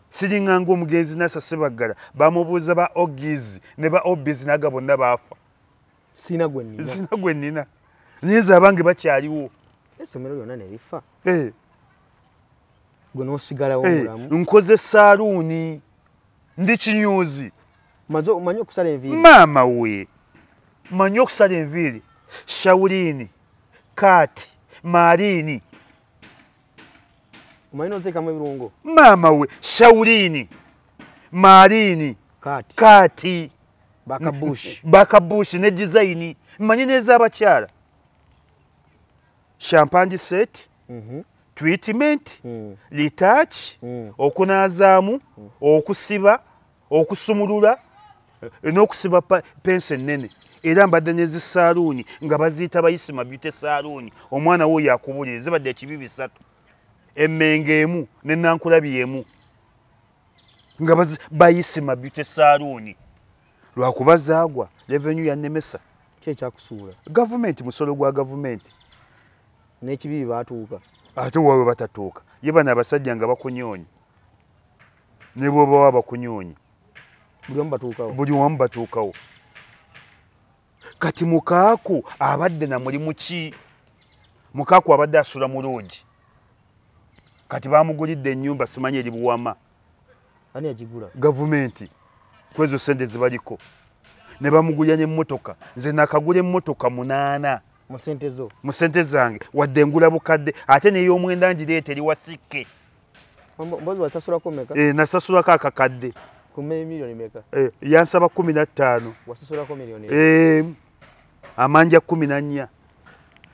Siringa ng'omugenzi Nasa Sebaggala bamubuuza ba Ogiz ne ba Obiz naga bonna baafa. Sina gwe nnina. Sina gwe nnina. Naye abange bakyaliwo. Essomero lyonna ne lifa. Gwe n'osigalawo mulamu. Nkoze saaluuni. Ndi kinyuzi. Omanyi okusala enviiri? Maama we. Manyi okusala enviiri. Shawuliini, kaati, maaliini. Omanyi n'oziteekamu ebirungo? Maama we, shawuliini, maaliini, kaati. Bakabushi. Bakabushi ne dizayini. Mmanyi n'ez'abakyala. Champagne set, treatment, retouch, okunaazaamu, okusiba, okusumulula, n'okusiba pensi ennene. Era mbadde n'ezisaaluuni nga baziyita Bayisima Beauty Saloon. Omwana wo yakubulira zibadde ekibi bisatu. Emmenge emu ne Nankulabi emu. Nga Bayisima Beauty Saloon. Lwakuba zaagwa, revenue yannemesa. Ki ekyakusuula? Gavumenti, musolo gwa gavumenti. N'ekibibi baatuuka. Ate waabwe batatuuka. Ye bano abasajja nga bakunyoonya. Ne bw'oba bakunyoonya. Buli wamu batuukawo. Buli wamu batuukawo. Kati Mukaaku abadde na mulimu ki? Mukaaku abadde asula mu loogi. Kati bamugulidde ennyumba simanyi eri Buwama. Ani agigula? Gavumenti. Kwezo ssente zibaliko. Ne bamugulya n'emmotoka. Nze nakagula emmotoka 8. Mu ssente zo? Mu ssente zange. Wadde ngula bukadde ate n'ey'omwenda ngireeta eri Wasike. Mbozi wasasulako mmeka? Nasasulako akakadde. Ku miliyoni mmeka? Yansaba 15. Wasasulako miliyoni? Amanja 14.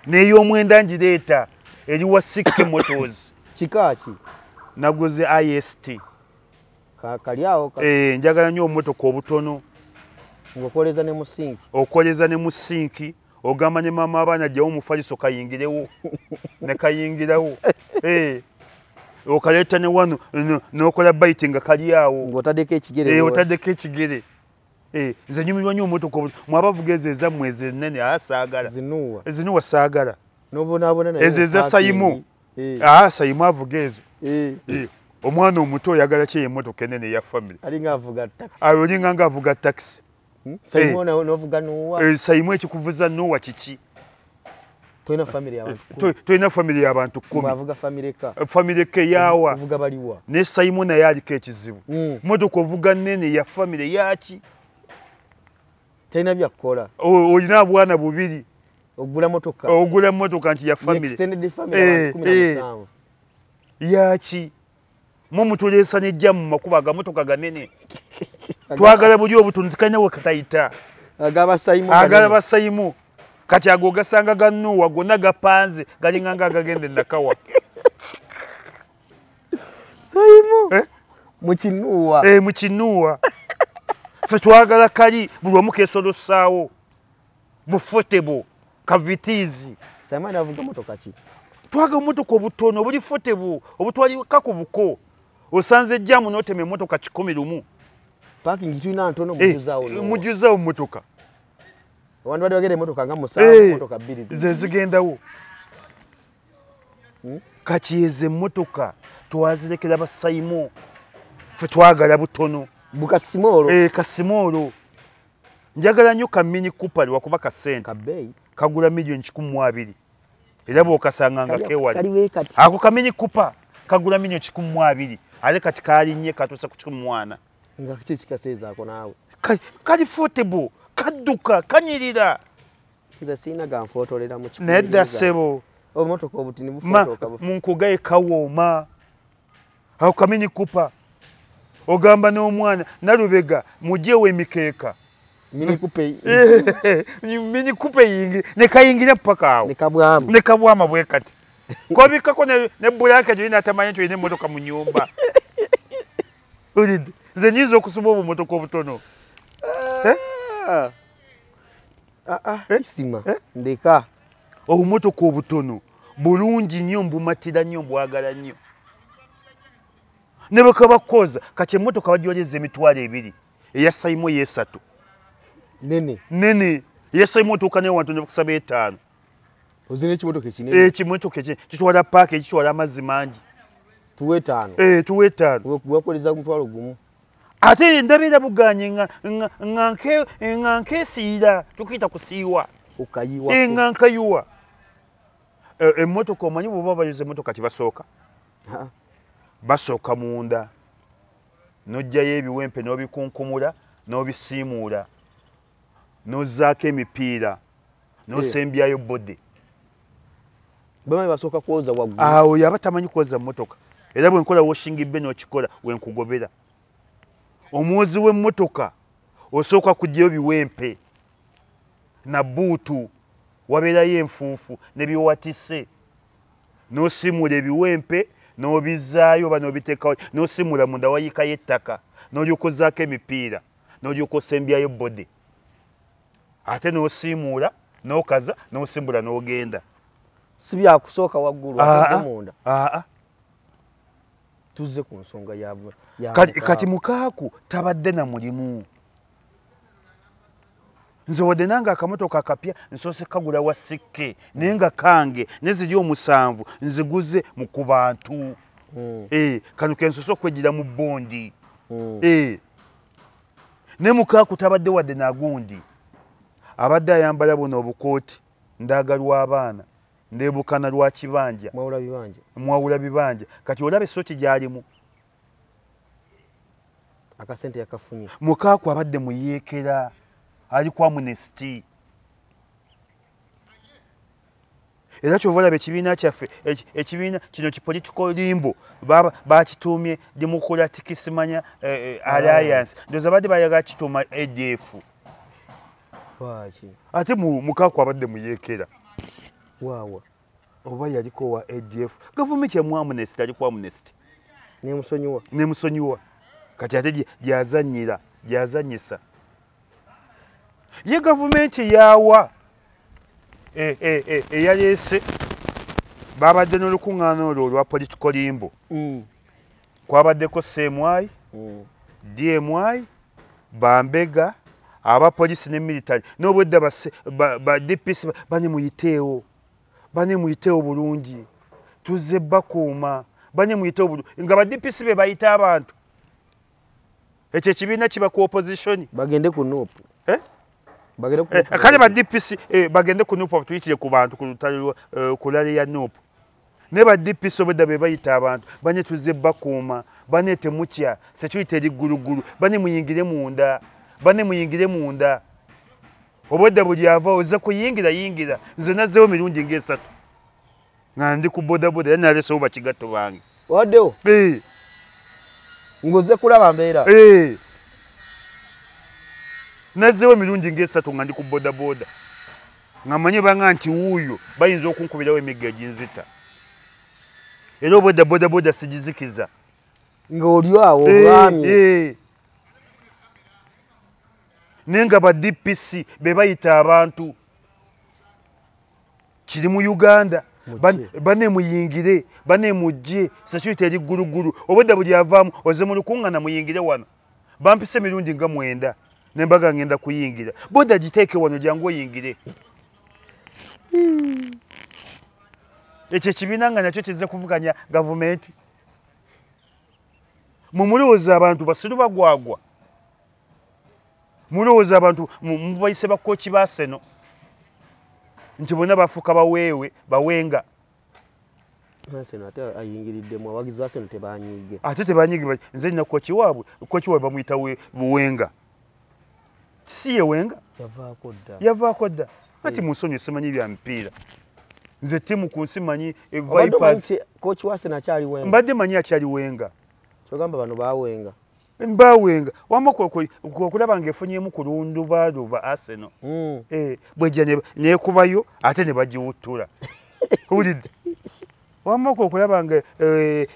N'ey'omwenda ngireeta eri Wasike Motors. Kika ki? Naguze IST. Kali awo? Njagala nnyo obumotoka obutono. Ng'okoleza ne mu sinki. Okoleza ne mu sinki. Ogamba ne maama abaana ajjawo omufaliso kayingirewo. Ne kayingirawo. Okaleeta ne wano n'okola bayiti nga kali awo. Ng'otaddeko ekigere. Otaddeko ekigere. Nze nyumirwa nnyo obumotoka obutono. Mwe abavuga ezo ezammwe ezo ennene saagala. Zinuwa. Zinuwa saagala. N'obonaabona naye. Ezo eza Sayimu. Sayimu avuga ezo. Omwana omuto oyagala ki emmotoka ennene eya family? Alinga avuga taxi. Olinga nga avuga taxi. Sayimu n'ovuga Noah. Sayimu ekikuvuza Noah kiki? Tolina family y'abantu 10. Tolina family y'abantu 10. Avuga family ka. Family ke yawa. Avuga baliwa. Ne Sayimu naye aliko ekizibu. Mmotoka ovuga nnene ya family yaki? Talina byakukola. Olina obwana bubiri. Ogula mmotoka. Ogula mmotoka nti ya family. Extended family abantu 17. Yaki? Mwe mutuleesa n'ejja mu makubo agamotoka ganene. Twagala buli obutono tukalina we katayita. Agaba Sayimu. Agaba Sayimu. Kati ago gasanga ga Noah gonna gapanze galinga nga agagenda Nakawa. Sayimu. Mu kinuwa. Mu kinuwa. Ffe twagala kali buli omu keesolosaawo. Bufotebo, kavitizi. Sayimu anavuga mmotoka ki? Twagala obumotoka obutono obuli fotebo obutwalika ku buko. Osanze jjamu n'otema emmotoka 101. Parking tulina ntono mujjuzaawo. Mujjuzaawo mmotoka. Abantu badde bagenda emmotoka nga 7, emmotoka 2. Ze zigendawo. Kati ezo emmotoka twazirekera Basayimu. Ffe twagala butono. Bukasimoolo. Kasimoolo. Njagala nnyo ka Mini Cooper lwakuba ka ssente. Kabbeeyi. Kagula miliyoni 120. Era bw'okasanga nga keewali. Ako ka Mini Cooper kagula miliyoni 120. Ate kati kalinnye katuuse ku 140. Nga kiki ekikaseezaako naawe? Kali fotebo, kadduka, kanyirira. Nze sirina ganfootolera mu kikumi. Nedda ssebo. Obumotoka obutini bufootoka. Mu nkugaye kawooma. Ako ka Mini Cooper. Ogamba n'omwana Nalubega mugyewo emikeeka. Mini Coupe. Mini Coupe yingi ne kayingira paka awo. Ne kabwama bwe kati. Kobikako ne bulaka gyo inatamanya nti emmotoka mu nyumba. Ulidde. Nze nyinza okusuba obumotoka obutono. Isima. Ndeka. Obumotoka obutono bulungi nnyo mbumatira nnyo mbwagala nnyo. Ne bakabakoza kati emmotoka bagyoleza 20,000 eya Saimo yesatu. Nene. Nene. Eya Saimo otuuka nayo wantu ne bakusaba 5. Ozina ekimotoka ekinene. Ekimotoka ekinene kitwala paaka ekitwala amazzi mangi. Tuwe 5. Tuwe 5. Wakoleza omutwalo gumu. Ate ndabira buganye nga nkesiira tukiyita kusiiwa. Okayiwa. Nga nkayiwa. Emmotoka omanyi bw'oba bayoza emmotoka tibasooka. Basooka munda. N'oggyayo ebiwempe n'obikunkumula n'obisiimuula. N'ozzaako emipiira. N'osembyayo body. Bamanyi basooka kwoza waggulu. Awo yaba tamanyi kwoza mmotoka. Era bwe nkola washing bay n'okikola we nkugobera. Omwozi w'emmotoka osooka kuggyayo biwempe na buutu wabeerayo enfuufu ne biwatise. N'osiimuula ebiwempe n'obizzaayo oba n'obiteekawo n'osiimuula munda wayiikayo ettaka n'olyoka ozzaako emipiira n'olyoka osembyayo body. Ate n'osiimuula n'okaza n'osimbula n'ogenda. Si byakusooka waggulu ate munda. Tuzze ku nsonga ya kati Mukaaku tabadde na mulimu. Nze wadde nange akamotoka akapya nsoose kagula wa sikke naye nga kange ne ziri 7 nziguze mu ku bantu. Kano ke nsoose okweggyira mu bondi. Ne Mukaaku tabadde wadde nagundi. Abadde ayambala buno obukooti ndagalwa abaana ndebukana lwa kibanja. Mwawula bibanja. Kati olaba essoki gy'alimu. Akasente yakafunye. Mukaaku abadde muyeekera ali ku amnesty. Era kyova olaba ekibiina kyaffe ekibiina kino ki political limbo bakituumye Democratic Simanya Alliance. Ndowooza badde bayagala kituuma ADF. Lwaki? Ate Mukaaku abadde muyeekera. Waawa. Oba yaliko wa ADF. Gavumenti yamu amnesty ali ku amnesty. Nemusonyiwa. Nemusonyiwa. Kati ate gyazannyira, gyazannyisa. Ye gavumenti yawa eyaleese babadde n'olukuŋŋaana olwo olwa political limbo. Kwabaddeko CMI, DMI, bambega, abapoliisi ne military n'obwedda ba DPC bane muyiteewo. Bane muyiteewo bulungi. Tuzze bakuuma. Bane muyiteewo bulungi. Nga ba DPC be bayita abantu. Ekyo ekibiina kiba ku opposition. Bagende ku NUP. Bagende ku kale ba DPC bagende ku NUP tuyitire ku bantu ku lutalo ku rally ya NUP. Ne ba DPC obwedda be bayita abantu. Bane tuzze bakuuma. Bane temutya. Security eri ggulugulu. Bane muyingire munda. Bane muyingire munda. Obwedda buli ava ozza kuyingira yingira. Nze nazzeewo mirundi nga 3. Nga ndi ku bodaboda era nalesewo bakigatto bange. Waddewo? Ng'ozze kulaba mbeera? Nazzeewo emirundi nga 3 nga ndi ku bodaboda. Nga mmanyi banga nti wuuyo bayinza okunkubirawo emiggo eginzita. Era obwedda bodaboda sigizikiza. Ng'oli awo obwami. Naye nga ba DPC be bayita abantu. Kiri mu Uganda. Bane muyingire, bane mujje, security eri ggulugulu. Obwedda buli avaamu ozze mu lukuŋŋaana muyingire wano. Bampise emirundi nga 9 ne mbaga ngenda kuyingira. Boda giteeke wano jangu oyingire. Ekyo ekibiina nga nakyo kizze kuvuganya gavumenti. Mumulowooza abantu basiru bagwagwa. Mulowooza abantu mubayise bakooki ba Arsenal. Nti bonna bafuuka baweewe, bawenga. Arsenal ate ayingiriddemu abawagizi ba Arsenal tebanyiige. Ate tebanyiige nze nina kooki waabwe, kooki waabwe bamuyita Buwenga. Si ye Wenga? Yavaako dda. Yavaako dda. Ati munsonyiwe simanyi bya mipiira. Nze ttiimu ku nsi manyi Vipers. Kooki wa Arsenal akyali Wenga. Mbadde manyi akyali Wenga. Kyogamba bano bawenga. Mbawenga wamma okulaba ng'efunyemu ku lundubaluba Arsenal. Bwejja nekubayo ate ne bagiwuttula. Owulidde? Wamma okulaba nga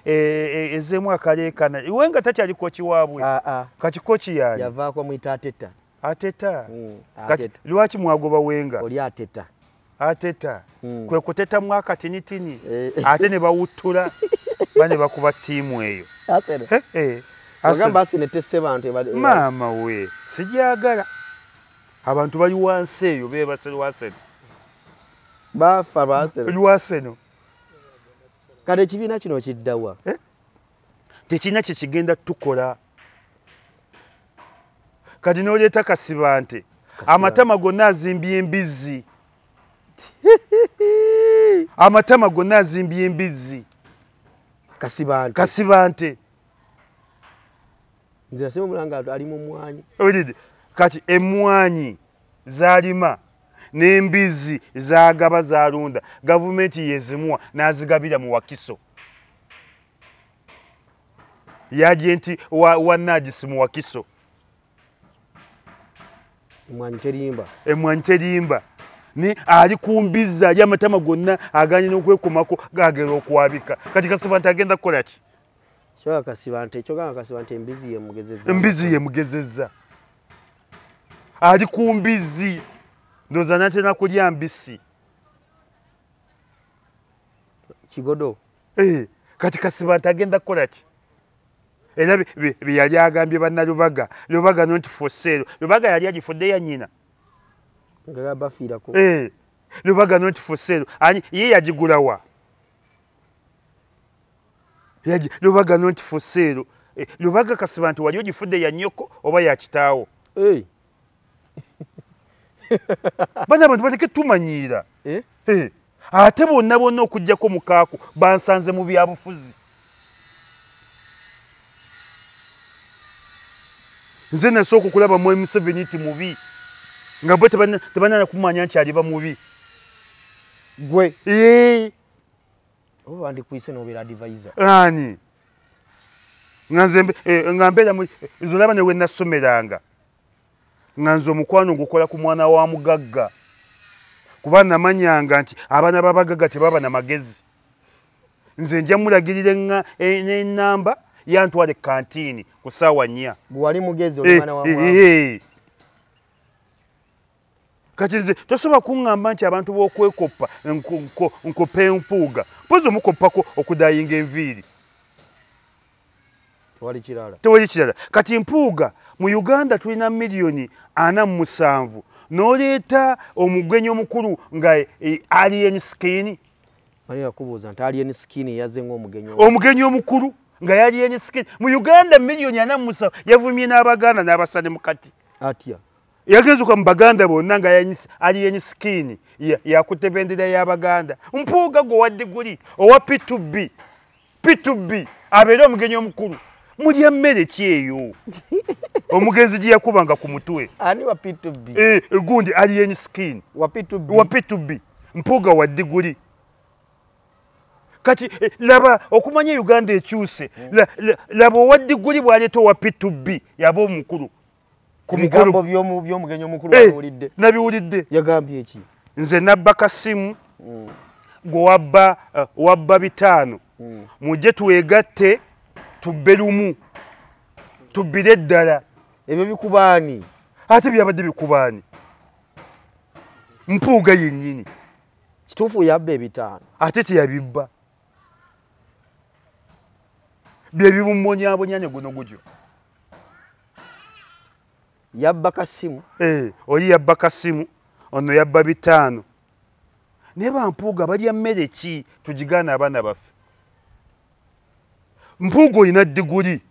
ezzeemu akaleekana. Wenga takyali kochi waabwe. Kati kochi yaani? Yavaako amuyita Ateta. Ateta? Kati lwaki mwagoba Wenga? Oli Ateta. Ateta. Kwe kutetamu akatinitini ate ne bawuttula bane bakuba ttiimu eyo. Arsenal. Ogamba Arsenal etesse bantu. Maama we sijagala. Abantu bali wansi eyo beebase lwa Arsenal. Bafa ba Arsenal. Lwa Arsenal. Kale ekibiina kino kiddawa? Tekirina kye kigenda tukola. Kati n'oleeta Kasibante. Amatama gonna azimbye embizzi. Amatama gonna azimbye embizzi. Kasibante. Kasibante. Nze nasema mulanga ali mu mmwanyi. Owulidde? Kati emmwanyi z'alima n'embizzi z'agaba z'alunda gavumenti yezimuwa n'azigabira mu Wakiso. Yagenti wa Najisi mu Wakiso. Emmwanyi terimba. Emmwanyi terimba. Ni ali ku mbizzi ali amatama gonna aganye n'okwekomako gagera okwabika. Kati Kasibante agenda kukola ki? Kyoka Kasibante, kyogamba Kasibante embizzi yemugezezza. Embizzi yemugezezza. Ali ku mbizzi. Ndowooza n'atera kulya mbisi. Kigodo. Kati Kasibante agenda kukola ki? Era bye yali agambye bannalubaga. Lubaga not for sale. Lubaga yali agifudde ya nnyina. Nga bafiirako. Lubaga not for sale. Ani ye yagigula wa? Lubaga not for sale. Lubaga Kasibante wali ogifudde ya nnyoko oba ya kitaawo? Bana abantu baleke tumanyiira. Ate bonna bonna okuggyako mukaaku bansanze mu byabufuzi. Nze nasooka okulaba Mwami Museveni nti mubi. Nga bo tebanna kumanya nti aliba mubi. Gwe. Oba bandikuyise n'obeera advisor. Ani? Nga nze nga mbeera nze olaba ne we nasomeranga. Nga nze omukwano gukola ku mwana wa mugagga. Kuba namanyanga nti abaana b'abagagga tebaba na magezi. Nze nja mulagirira ennamba yantwale kantiini ku ssaawa 4. Bwe wali mugezi oli mwana wa mwavu. Kati nze tosobola kuŋŋamba nti abantu b'okwekoppa nkopa empuuga. Mpozi omukoppako okudayinga enviiri. Tewali kirala. Tewali kirala. Kati mpuuga mu Uganda tulina miliyoni 47. N'oleeta omugenyi omukulu nga alien skin. Maria kubuuza nti alien skin yazze ng'omugenyi. Omugenyi omukulu nga alien skin. Mu Uganda miliyoni 47 yavumye n'Abaganda n'abasale mu kati. Atya? Yagenzuka mu Baganda bonna nga alien skin yakutte bendera y'Abaganda. Mpuuga gwe owa diguli owa P2B. P2B abeere omugenyi omukulu. Mulya mmere ki eyo? Omugenzi gye yakubanga ku mutwe. Ani wa P2B? Gundi alien skin. Wa P2B. Wa P2B. Mpuuga wa diguli. Kati laba okumanya Uganda ekyuse. Laba owa diguli bw'aleeta owa P2B yaba omukulu. Ku bigambo by'omugenyi omukulu wabiwulidde. Nabiwulidde. Yagambye ki? Nze nabba kasimu gwe wabba 5. Mujje twegatte tubbe lumu. Tubbire ddala. Ebyo bikubaani? Ate byabadde bikubaani? Mpuuga yennyini. Kituufu yabba 5. Ate teyabibba. Bye bimumonyabonyanya guno gutyo. Yabba kasimu. Oli yabba kasimu, ono yabba 5. Naye bampuuga balya mmere ki tugigaana abaana baffe? Mpuuga olina diguli.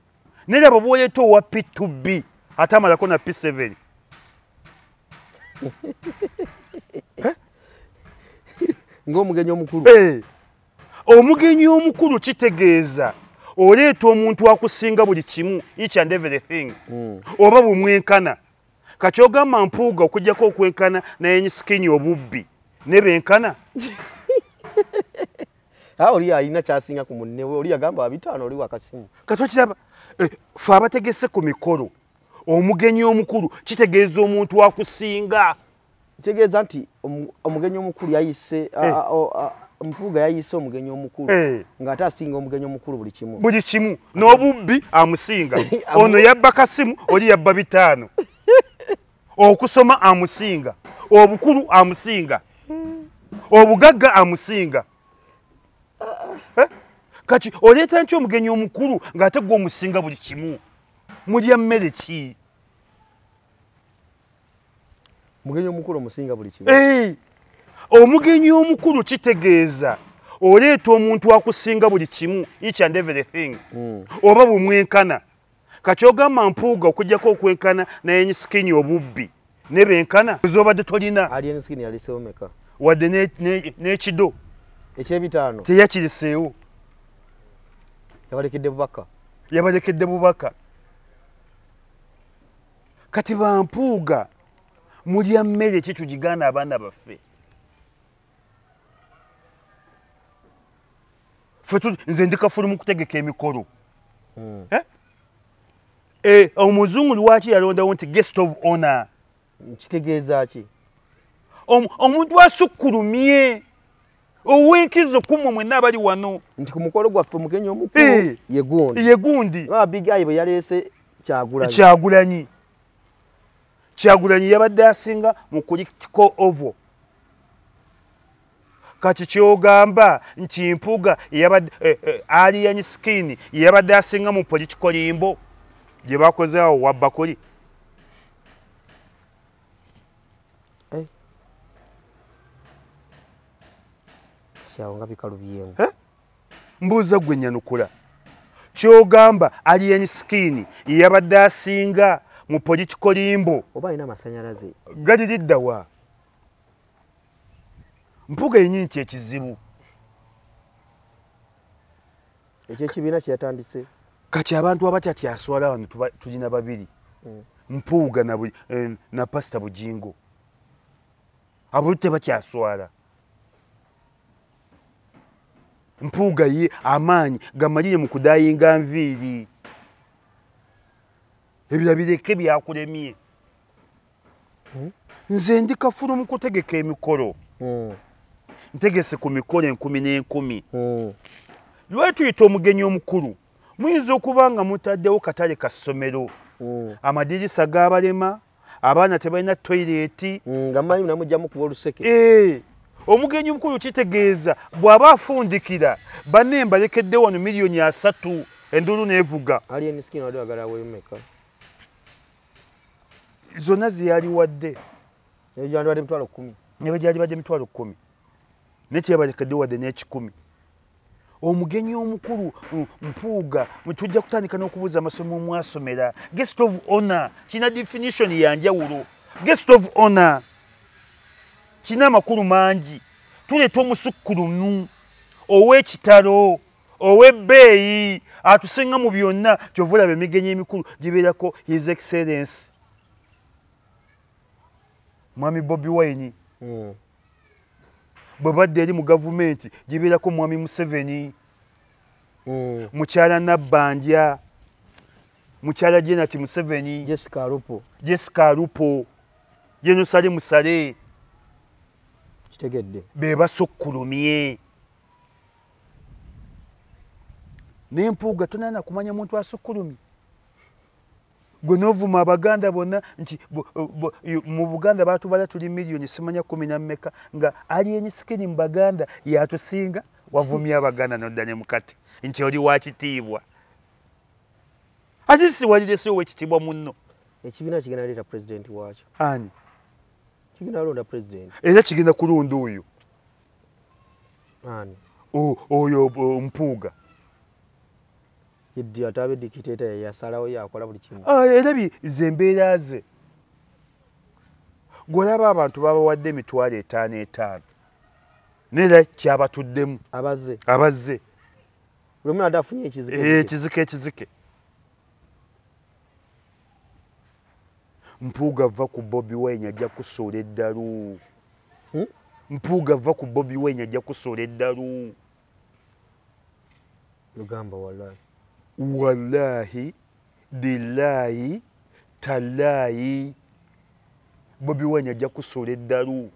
Naye laba bw'oleeta owa P2B ate amalako na P7. Ng'omugenyi omukulu. Omugenyi omukulu kitegeeza oleeta omuntu akusinga buli kimu, each and everything. Oba bumwenkana. Kati ogamba Mpuuga okuggyako okwenkana naye skin obubbi ne benkana. Oli alina kyasinga ku munne we, oli yagamba 5 oli wakasimu. Kati okiraba Fe abategese ku mikolo, omugenyi omukulu kitegeeza omuntu akusinga. Kitegeeza nti omugenyi omukulu yayise, Mpuuga yayise omugenyi omukulu ng'ate asinga omugenyi omukulu buli kimu. Buli kimu n'obubbi amusinga. Ono yabba kasimu, oli yabba 5. Okusoma amusinga, obukulu amusinga, obugagga amusinga. Kati oleeta nti omugenyi omukulu ng'ate gwe omusinga buli kimu. Mulya mmere ki? Omugenyi omukulu omusinga buli kimu. Omugenyi omukulu kitegeeza oleeta omuntu akusinga buli kimu, each and everything. Oba bumwenkana. Kati ogamba Mpuuga okuggyako okwenkana naye skin obubbi ne benkana z'obadde tolina. Alien Skin yaliseewo meka? Wadde n'ekido eky'ebitaano teyakiriseewo. Yabalekedde bubaka. Yabalekedde bubaka. Kati ba Mpuuga mulya mmere ki tugigaana abaana baffe? Nze ndi kafulu mu kutegeka emikolo. Omuzungu lwaki yalondawo nti guest of honor? Kitegeeza ki? Omuntu asukkulumye ow'enkizo ku mmwe mwenna abali wano. Nti ku mukolo gwaffe omugenyi omukulu ye gundi. Ye gundi. Big Eye bwe yaleese Kyagulanyi. Kyagulanyi. Kyagulanyi yabadde asinga mu political oval. Kati kyogamba nti Mpuuga yabadde Alien Skin yabadde asinga mu political limbo gye bakoze awo wabbakuli. Kyawo nga bikalubyemu. Mbuuza gwe nyanukula. Kyogamba Alien Skin yabadde asinga mu political limbo. Oba alina amasannyalaze. Galiridda wa? Mpuuga yennyini kyekizibu. Ekyekibiina kye yatandise. Kati abantu abatakyaswala wano tulina babiri. Mpuuga na Pasita Bujingo. Abo tebakyaswala. Mpuuga ye amaanyi gamalire mu kudayinga nviiri. Ebira bireke byakulemye. Nze ndi kafulu mu kutegeka emikolo. Ntegese ku mikolo 1000 n'enkumi. Lwaki tuyita omugenyi omukulu? Muyinza okuba nga mutaddewo katale ka ssomero. Amadirisa g'abalema, abaana tebalina toyireeti. Nga mmanyi namugyamu kuba oluseke. Omugenyi omukulu kitegeeza bw'aba afundikira banne mbalekedde wano 30 million enduulu n'evuga. Alien Skin wadde oyagala aweeyo mmeka? Zonna zeyaliwadde. Ne gyandibadde 10,000. Ne gyandibadde 10,000. Ne teyabalekedde wadde n'ekikumi. Omugenyi omukulu Mpuuga tujja kutandika n'okubuuza amasomo mwasomera. Guest of honor kina definition ya njawulo. Guest of honor kina amakulu mangi. Tuleeta omusukkulumu ow'ekitalo ow'ebbeeyi atusinga mu byonna. Kyova olaba emigenyi emikulu gibeerako His Excellence Mwami Bobi Wine. Bwe badde eri mu gavumenti gibeerako Mwami Museveni, Mukyala Nabbanja, Mukyala Janet Museveni, Jessica Alupo, Jenosale Musale. Kitegedde. Be basukkulumye. Ne Mpuuga tonana kumanya muntu asukkulumye. Gwe n'ovuma Abaganda bonna nti mu Buganda baatubala tuli miliyoni simanya 10 na mmeka nga Alien Skin mu Baganda yatusinga. Wavumye Abaganda n'odda ne mukati nti oli wa kitiibwa. Ate si walirese ow'ekitiibwa munno. Ekibiina kigenda leeta pulezidenti waakyo. Ani? Kigenda londa pulezidenti. Era kigenda kulonda oyo. Ani? Oyo Mpuuga. Yeddi atabe dikiteeta yasalawo yakola buli kimu. Era ze embeera ze. Gw'olaba abantu babawadde 55,000 5. Neera kyabatuddemu. Abazze. Abazze. Buli omu adde afunye ekizike. Ekizike ekizike. Mpuuga va ku Bobi Wine ajja kusuula eddalu. Mpuuga va ku Bobi Wine ajja kusuula eddalu. Lugamba wallahi. Wallahi Billahi tallahi Bobi Wine ajja kusuula eddalu.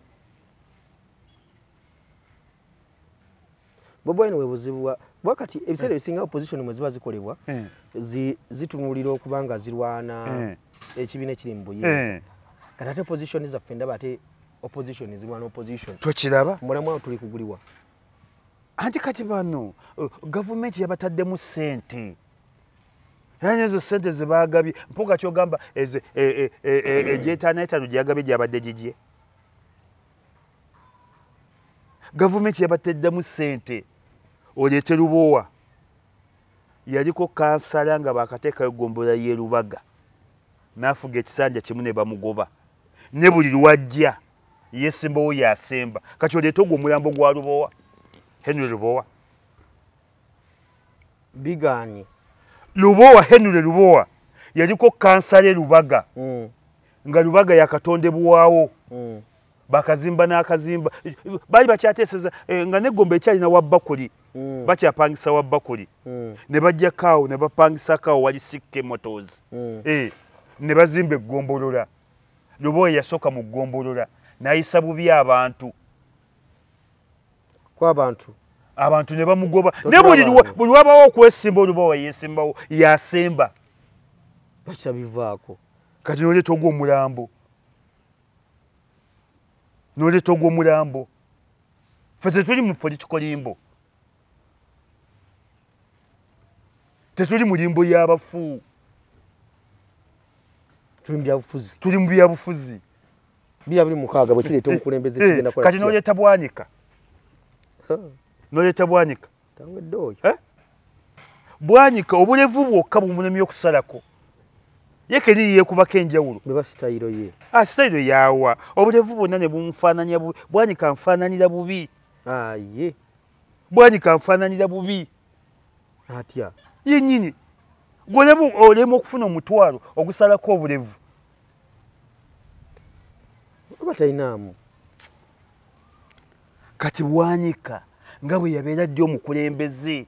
Bobi Wine webuzibu wakati ebiseera ebisinga opposition mwe ziba zikolebwa zitunuulira okuba nga zirwana ekibiina ekiri mu buyinza. Kati ate opposition zaffe ndaba ate opposition zirwana opposition. Tokiraba? Mulamu awo tuli kuguliwa. Anti kati bano gavumenti yabataddemu ssente. Era ezo ssente ze baagabye mpuga ky'ogamba egy'etaano etaano gyeyagabye gyabadde gigye. Gavumenti yabataddemu ssente. Oleete Lubowa yaliko kansala nga bakateekayo ggombolola y'e Lubaga n'afuga ekisanja kimu ne bamugoba ne buli lwajja yeesimbawo yasemba. Kati oleete ogwo omulambo gwa Lubowa, Henry Lubowa. Bigaanye. Lubowa, Henry Lubowa yaliko kansala e Lubaga nga Lubaga yakatondebwawo bakazimba n'akazimba baali bakyateeseza nga n'eggombe ekyalina wa Bakuli bakyapangisa wa Bakuli ne bajjako awo ne bapangisako awo wali CK Motors ne bazimba eggombolola. Lubowa yasooka mu ggombolola n'ayisa bubi abantu kw'abantu abantu ne bamugoba ne buli wabawo okwesimba Lubowa yeesimbawo yasemba. Bakyabivaako. Kati n'oleeta ogwo omulambo, n'oleeta ogwo omulambo. Ffe tetuli mu political limbo, tetuli mu limbo y'abafu, tuli mu byabufuzi, tuli mu byabufuzi. 2026 bwe kireeta omukulembeze kigenda kukola. Kati n'oleeta Bwanika, n'oleeta Bwanika tangwedde oyo. Bwanika obulevu bwokka bumulemye okusalako. Ye kennyini yeekubako enjawulo. Bweba sitayiro ye. Sitayiro yaawa. Obulevu bwonna ne bumufaananya bubi. Bwanika nfaananira bubi. Aye. Bwanika nfaananira bubi. Atya? Yennyini. Gwe olema okufuna omutwalo ogusalako obulevu. Oba talinaamu. Kati Bwanika nga bwe yabeera ddi omukulembeze.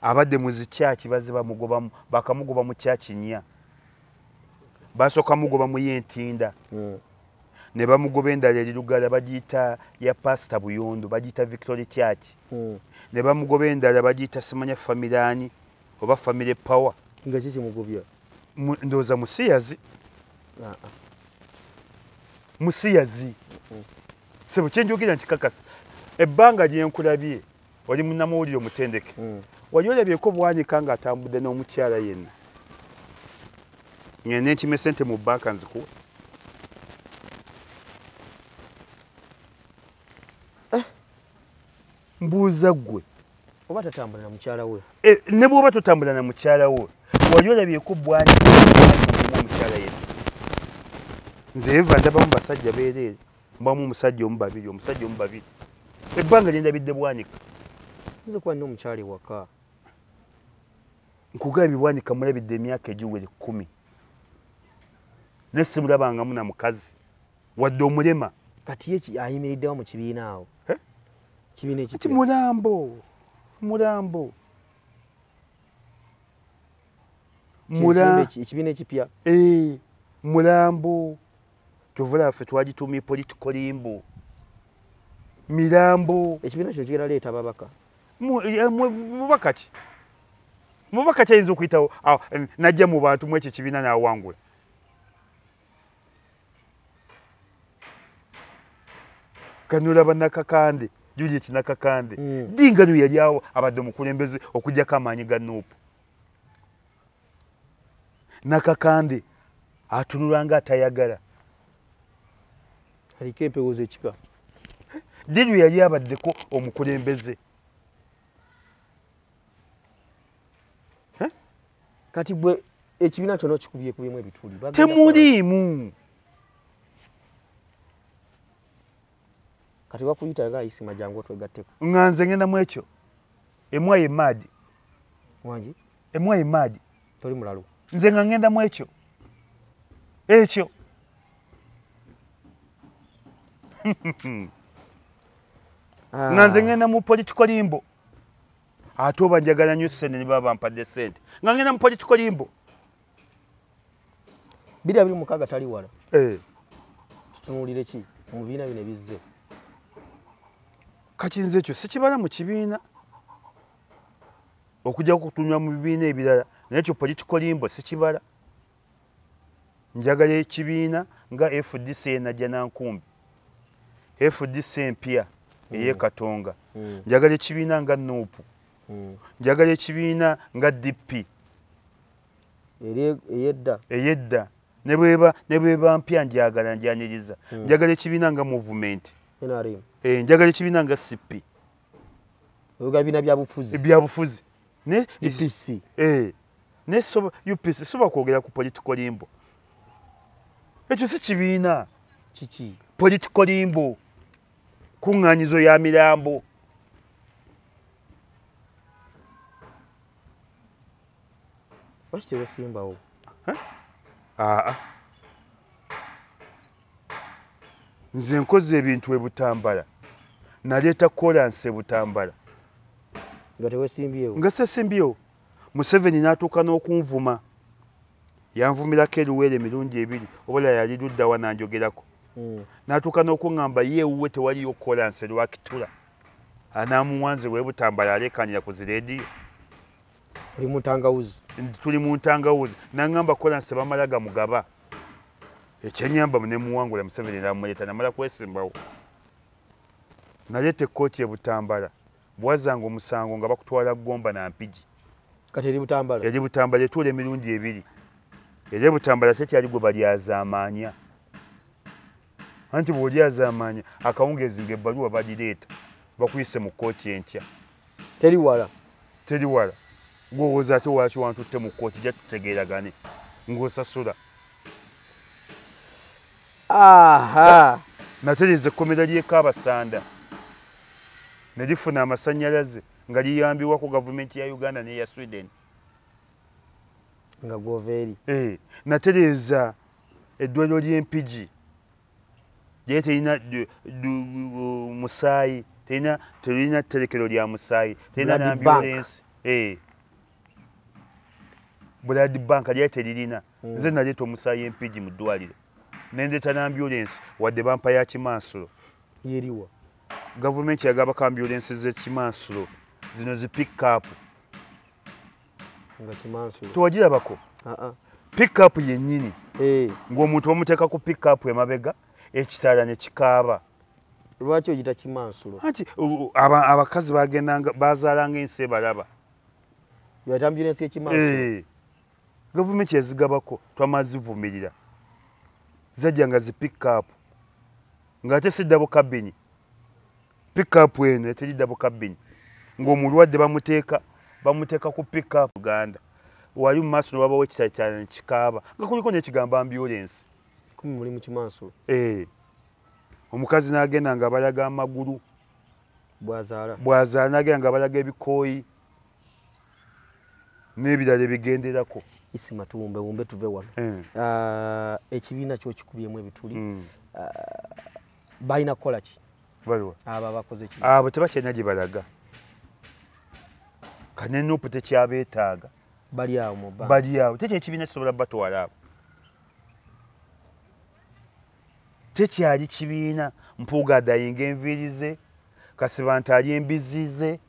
Abadde mu zikyaki bazze bamugobamu, bakamugoba mu kyaki nnya. Basooka mugoba mu y'Entinda. Ne bamugoba endala eri Lugala bagiyita ya Pasita Buyondo, bagiyita Victory Church. Ne bamugoba endala bagiyita simanya Family oba Family Power. Nga ki kimugobya? Ndowooza musiyazi. Musiyazi. Ssebo kye njogera nkikakasa. Ebbanga lye nkulabye oli munnamawulire omutendeke. Wali olabyeko Bwanika ng'atambudde n'omukyala yenna? Ngende nkime ssente mu bbanka nzikuwe. Mbuuza ggwe. Oba tatambula na mukyala we? Ne bw'oba totambula na mukyala we, wali olabyeko Bwanika ng'atambudde n'omukyala yenna? Nze Eva ndabamu basajja beereere, mbamu omusajja omu babiri, omusajja omu babiri. Ebbanga lye ndabidde Bwanika. Nze kuba nina omukyala ewaka. Nkugambye Bwanika mulabidde emyaka egiwera 10. Naye simulabangamu na mukazi wadde omulema. Kati ye ayimiriddewa mu kibiina awo? Kibiina ekipya. Kati mulambo, mulambo. Ekibiina ekipya. Mulambo. Kyova ffe twagituumye political limbo. Mirambo. Ekibiina kino kigenda leeta ababaka. Mubaka ki? Mubaka ki ayinza okuyitawo n'ajja mu bantu mu ekyo ekibiina n'awangula? Kanolaba Nakakande, Juliet Nakakande. Ddi nga yali awo abadde omukulembeze okuggyako amaanyi ga Nuupu. Nakakande atunula nga atayagala. Aliko empewo z'ekika. Ddi yali abaddeko omukulembeze. Kati bwe ekibiina kyonna okikubyekubyemu ebituli. Temuliimu. Kati bakuyita nga Isima jangu otwegatteko. Nga nze ngenda mu ekyo. Emwa ye maadi. Wangi? Emwa ye maadi. Toli mulalu. Nze nga ngenda mu ekyo. Ekyo. Nga nze ngenda mu political limbo. Ate oba njagala nnyo ssente ne baba bampadde ssente nga ngenda mu political limbo. 2026 tali wala. Tutunuulire ki mu bibiina bino ebizze? Kati nze ekyo sikibala mu kibiina okujja okutunywa mu bibiina ebirala, naye ekyo political limbo sikibala. Njagala ekibiina nga FDC enajja Nankumbi, FDC empya ey'e Katonga. Njagala ekibiina nga NUP. Njagala ekibiina nga DP eyedda. Eyedda ne bweba mpya njagala njaniriza. Njagala ekibiina nga movement NRM. Njagala ekibiina nga CP. Oyogera bibiina bya bufuzi. Bya bufuzi. Ne UPC. Ne UPC soba kwogera ku political limbo. Ekyo si kibiina. Kiki? Political limbo. Kuŋŋaanyizo ya mirambo. Lwaki tewesimbawo? Nze nkoze ebintu e Butambala. Naleeta kolansi e Butambala. Nga tewesimbyewo? Nga sesimbyewo. Museveni n'atuuka n'okunvuma. Yanvumirako eruweera emirundi ebiri, oba yali ludda wa n'anjogerako. N'atuuka n'okuŋŋamba ye ewuwe tewaliyo kolansi lwakitula. Anaamuwanze w'e Butambala aleekaanira ku zireediyo. Tuli mu ntangawuzi. Tuli mu ntangawuzi. N'aŋŋamba kolansi tebamala gamugaba. Ekyennyamba ne muwangula Museveni n'amuleeta namala kwesimbawo. Naleeta ekkooti e Butambala. Bw'azzanga omusango nga bakutwala Gomba na Mpigi. Kati eri Butambala? Eri Butambala etuula emirundi ebiri. Era e Butambala tekyali gwe balyazaamaanya. Anti bw'olyazaamaanya akawungeezi ng'ebbaluwa bagireeta bakuyise mu kkooti enkya. Teri wala? Teri wala. Gw'owooza ate lwaki wantutte mu kkooti jja tutegeeragane ng'osasula. Aha. Natereeza ekkomera ly'e Kabasanda ne lifuna amasannyalaze nga liyambibwako gavumenti ya Uganda n'eya Sweden. Nga gw'ova eri. Natereeza eddwaliro ly'Empigi lyali terina musaayi, terina tterekero lya musaayi, terina ambulensi. Blood bank lyali teririna. Nze naleeta omusaayi Empigi mu ddwaliro. Ne ndeeta n'ambulensi wadde bampa ya Kimansulo. Yeriwa? Gavumenti yagabako ambulensi z'e Kimansulo zino zi pick-up. Nga Kimansulo. Tewagirabako? Pick-up yennyini. Ng'omuntu bamuteeka ku pick-up emabega ekitaala ne kikaaba. Lwaki ogiyita Kimansulo? Anti abakazi bagendanga bazaalanga ensi ebalaba. Bayita ambulensi y'Ekimansulo? Gavumenti yazigabako twamazivumirira. Zajja nga zi pick-up. Ng'ate si double cabin. Pick-up eno eteri double cabin. Ng'omulwadde bamuteeka ku pick-up Uganda. Wali mu maaso ne wabawo ekitaala ne kikaaba. Nga kuliko n'ekigambo ambulensi. Kumi muli mu Kimansulo. Omukazi n'agenda nga balaga amagulu. Bw'azaala. Bw'azaala n'agenda nga balaga ebikooyi n'ebirala ebigenderako. Isima tuwumbewumbe tuve wano. Ekibiina kyo kikubyemu ebituli. Balina kukola ki? Baliwa? Abo abakoze ki? Abo tebakyalina gye balaga. Kane NUP tekyabeetaaga. Bali awo mu bbanga. Bali awo. Tekyo ekibiina kisobola batwala abo. Tekyali kibiina. Mpuuga adayinga enviiri ze, Kasibante alya embizzi ze.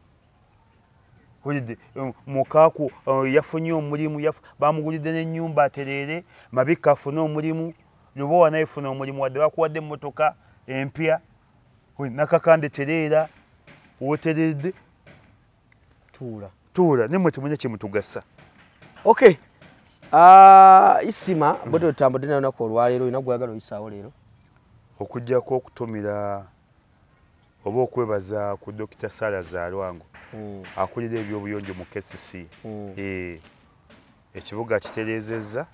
Mukaaku yafunye omulimu, bamugulidde n'ennyumba atereere, Mabika afune omulimu, Lubowa naye funa omulimu wadde bakuwadde emmotoka empya. Nakakande tereera, wooteredde. Tuula. Tuula, naye mmwe temulina kye mutugasa. Okay. Isima, bwe tutambudde nayo olunaku olwaleero, olina gw'oyagala oyisaawo leero? Okuggyako okutumira oba okwebaza ku Dr. Sarah Zalwango akulira ebyobuyonjo mu KCC. Ekibuga kitereezezza,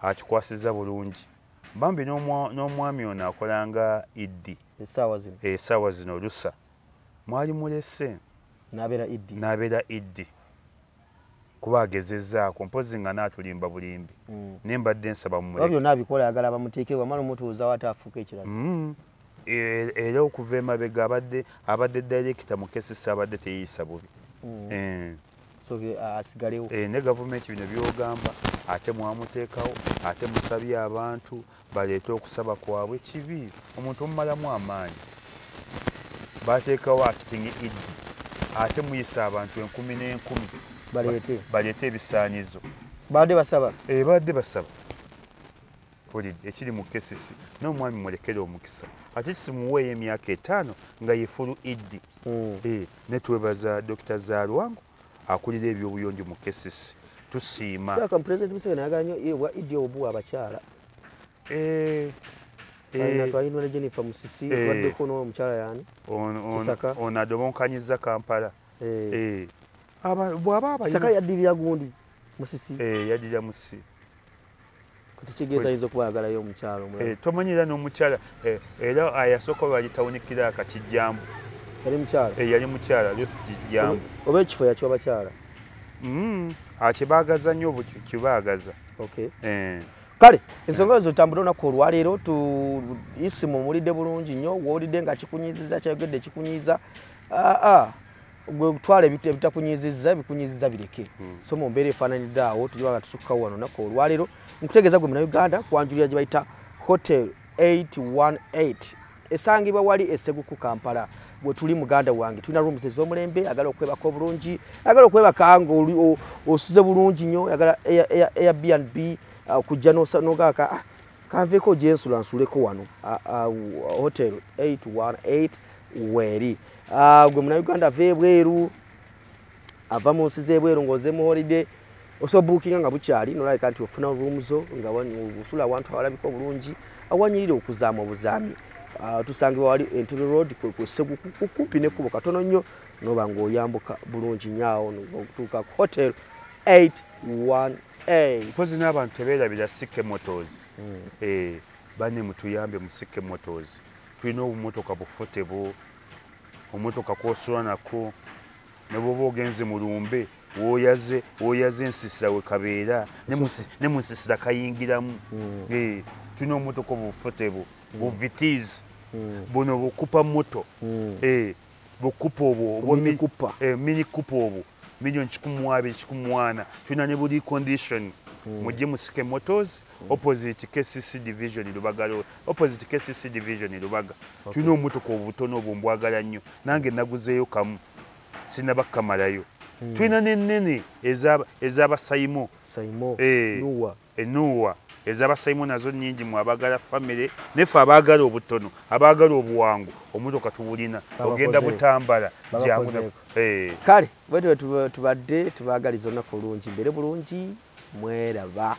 akikwasizza bulungi. Bambi n'omwami ono akolanga Iddi. Essaawa zino. Essaawa zino Lusa. Mwali mulese. N'abeera Iddi. N'abeera Iddi. Kuba agezezzaako mpozzi nga n'atulimba bulimbi. Naye mbadde nsaba mumuleke. Oba byonna abikola ayagala bamuteeke wamala omutuuza ate afuuke ekirala. Era okuva emabega abadde director mu KCC abadde teyeeyisa bubi. So asigalewo. Ne gavumenti bino byogamba ate mwamuteekawo, ate musabye abantu baleete okusaba kwabwe. Kibi omuntu omumalamu amaanyi. Bateekawo acting ED, ate muyisa abantu enkumi n'enkumi baleete ebisaanyizo. Babadde basaba. Babadde basaba. Mpulidde ekiri mu KCC n'omwami mulekere omukisa, ate simuweeyo emyaka 5 nga ye full ED. Ne twebaza Dr. Zalwango akulira ebyobuyonjo mu KCC, tusiima. Kyaka President Museveni ayagala nnyo bwa ED obuwa abakyala. Twalina ne Jennifer Musisi, twaddeko n'omukyala yani ono adobonkanyizza Kampala. Bw'aba Kisaka yaddirira gundi Musisi. Yaddirira Musisi. Kati ayinza okuba ayagalayo omukyala omulala. Tomanyi era n'omukyala era ayasooka bagitawunikira Akakijjambu. Yali mukyala? Yali mukyala Ruth Kijjambu. Oba ekifo yakiwa bakyala? Akibaagaza nnyo kibaagaza. Okay. Kale ensonga ezo tutambule olunaku olwaleero. Isimu omulidde bulungi nnyo, w'olidde nga kikunyiiziza, kyayogedde kikunyiiza. Gwe twala ebintu ebitakunyiizizza, ebikunyiizizza bireke. So mu mbeera efaananidde awo tuliba nga tusukkawo wano olunaku olwaleero. Nkutegeeza gwe Munnayuganda kwanjulira gye bayita Hotel 818 esangibwa wali e Seguku Kampala. Bwe tuli muganda wange tulina rooms ez'omulembe, agala okwebaka obulungi, agala okwebaka nga osuze bulungi nnyo, agala Airbnb kujja n'ogaka kanveeko gye nsula nsuleko wano Hotel 818 weeri. Gwe Munnayuganda ava ebweru, ava mu nsi z'ebweru ng'oze mu holiday, osobola bookinga nga bukyali n'olabika nti ofuna room zo nga osula awantu awalabika obulungi awanyirira okuzaama obuzaami. Tusangibwa wali Entebbe Road ku Seguku kumpi n'ekkubo katono nnyo n'oba ng'oyambuka bulungi nnyo awo n'otuuka ku Hotel 818. Mpozi n'abantu tebeerabira CK Motors. Banne mutuyambe mu CK Motors. Tulina obumotoka bufotebo, obumotoka kw'osula nako, ne bw'oba ogenze mu lumbe w'oyaze ensisira we kabeera, ne mu nsisira kayingiramu. Tulina obumotoka obufotebo, bu Vitz, buno bukupa moto, bukupa obwo, Mini Cooper. Mini Cooper obwo, 120,000,000, 140,000. Tulina ne buli condition. Mujje mu CK Motors, opposite KCC Division Lubaga Road, opposite KCC Division Lubaga. Tulina obumotoka obutono obwo mbwagala nnyo, nange naguzeeyo kamu, sinnaba kukamalayo. Tulina n'ennene ez'abasayimo. Sayimo, Nuwa. Nuwa. Ez'abasayimo nazo nnyingi mu abaagala famire, neffe abaagala obutono, abaagala obuwangu, omutoka tubulina. Ogenda Butambala, jangu. Kale, bwe tubadde tubaagaliza olunaku olungi, mbeere bulungi, mweraba.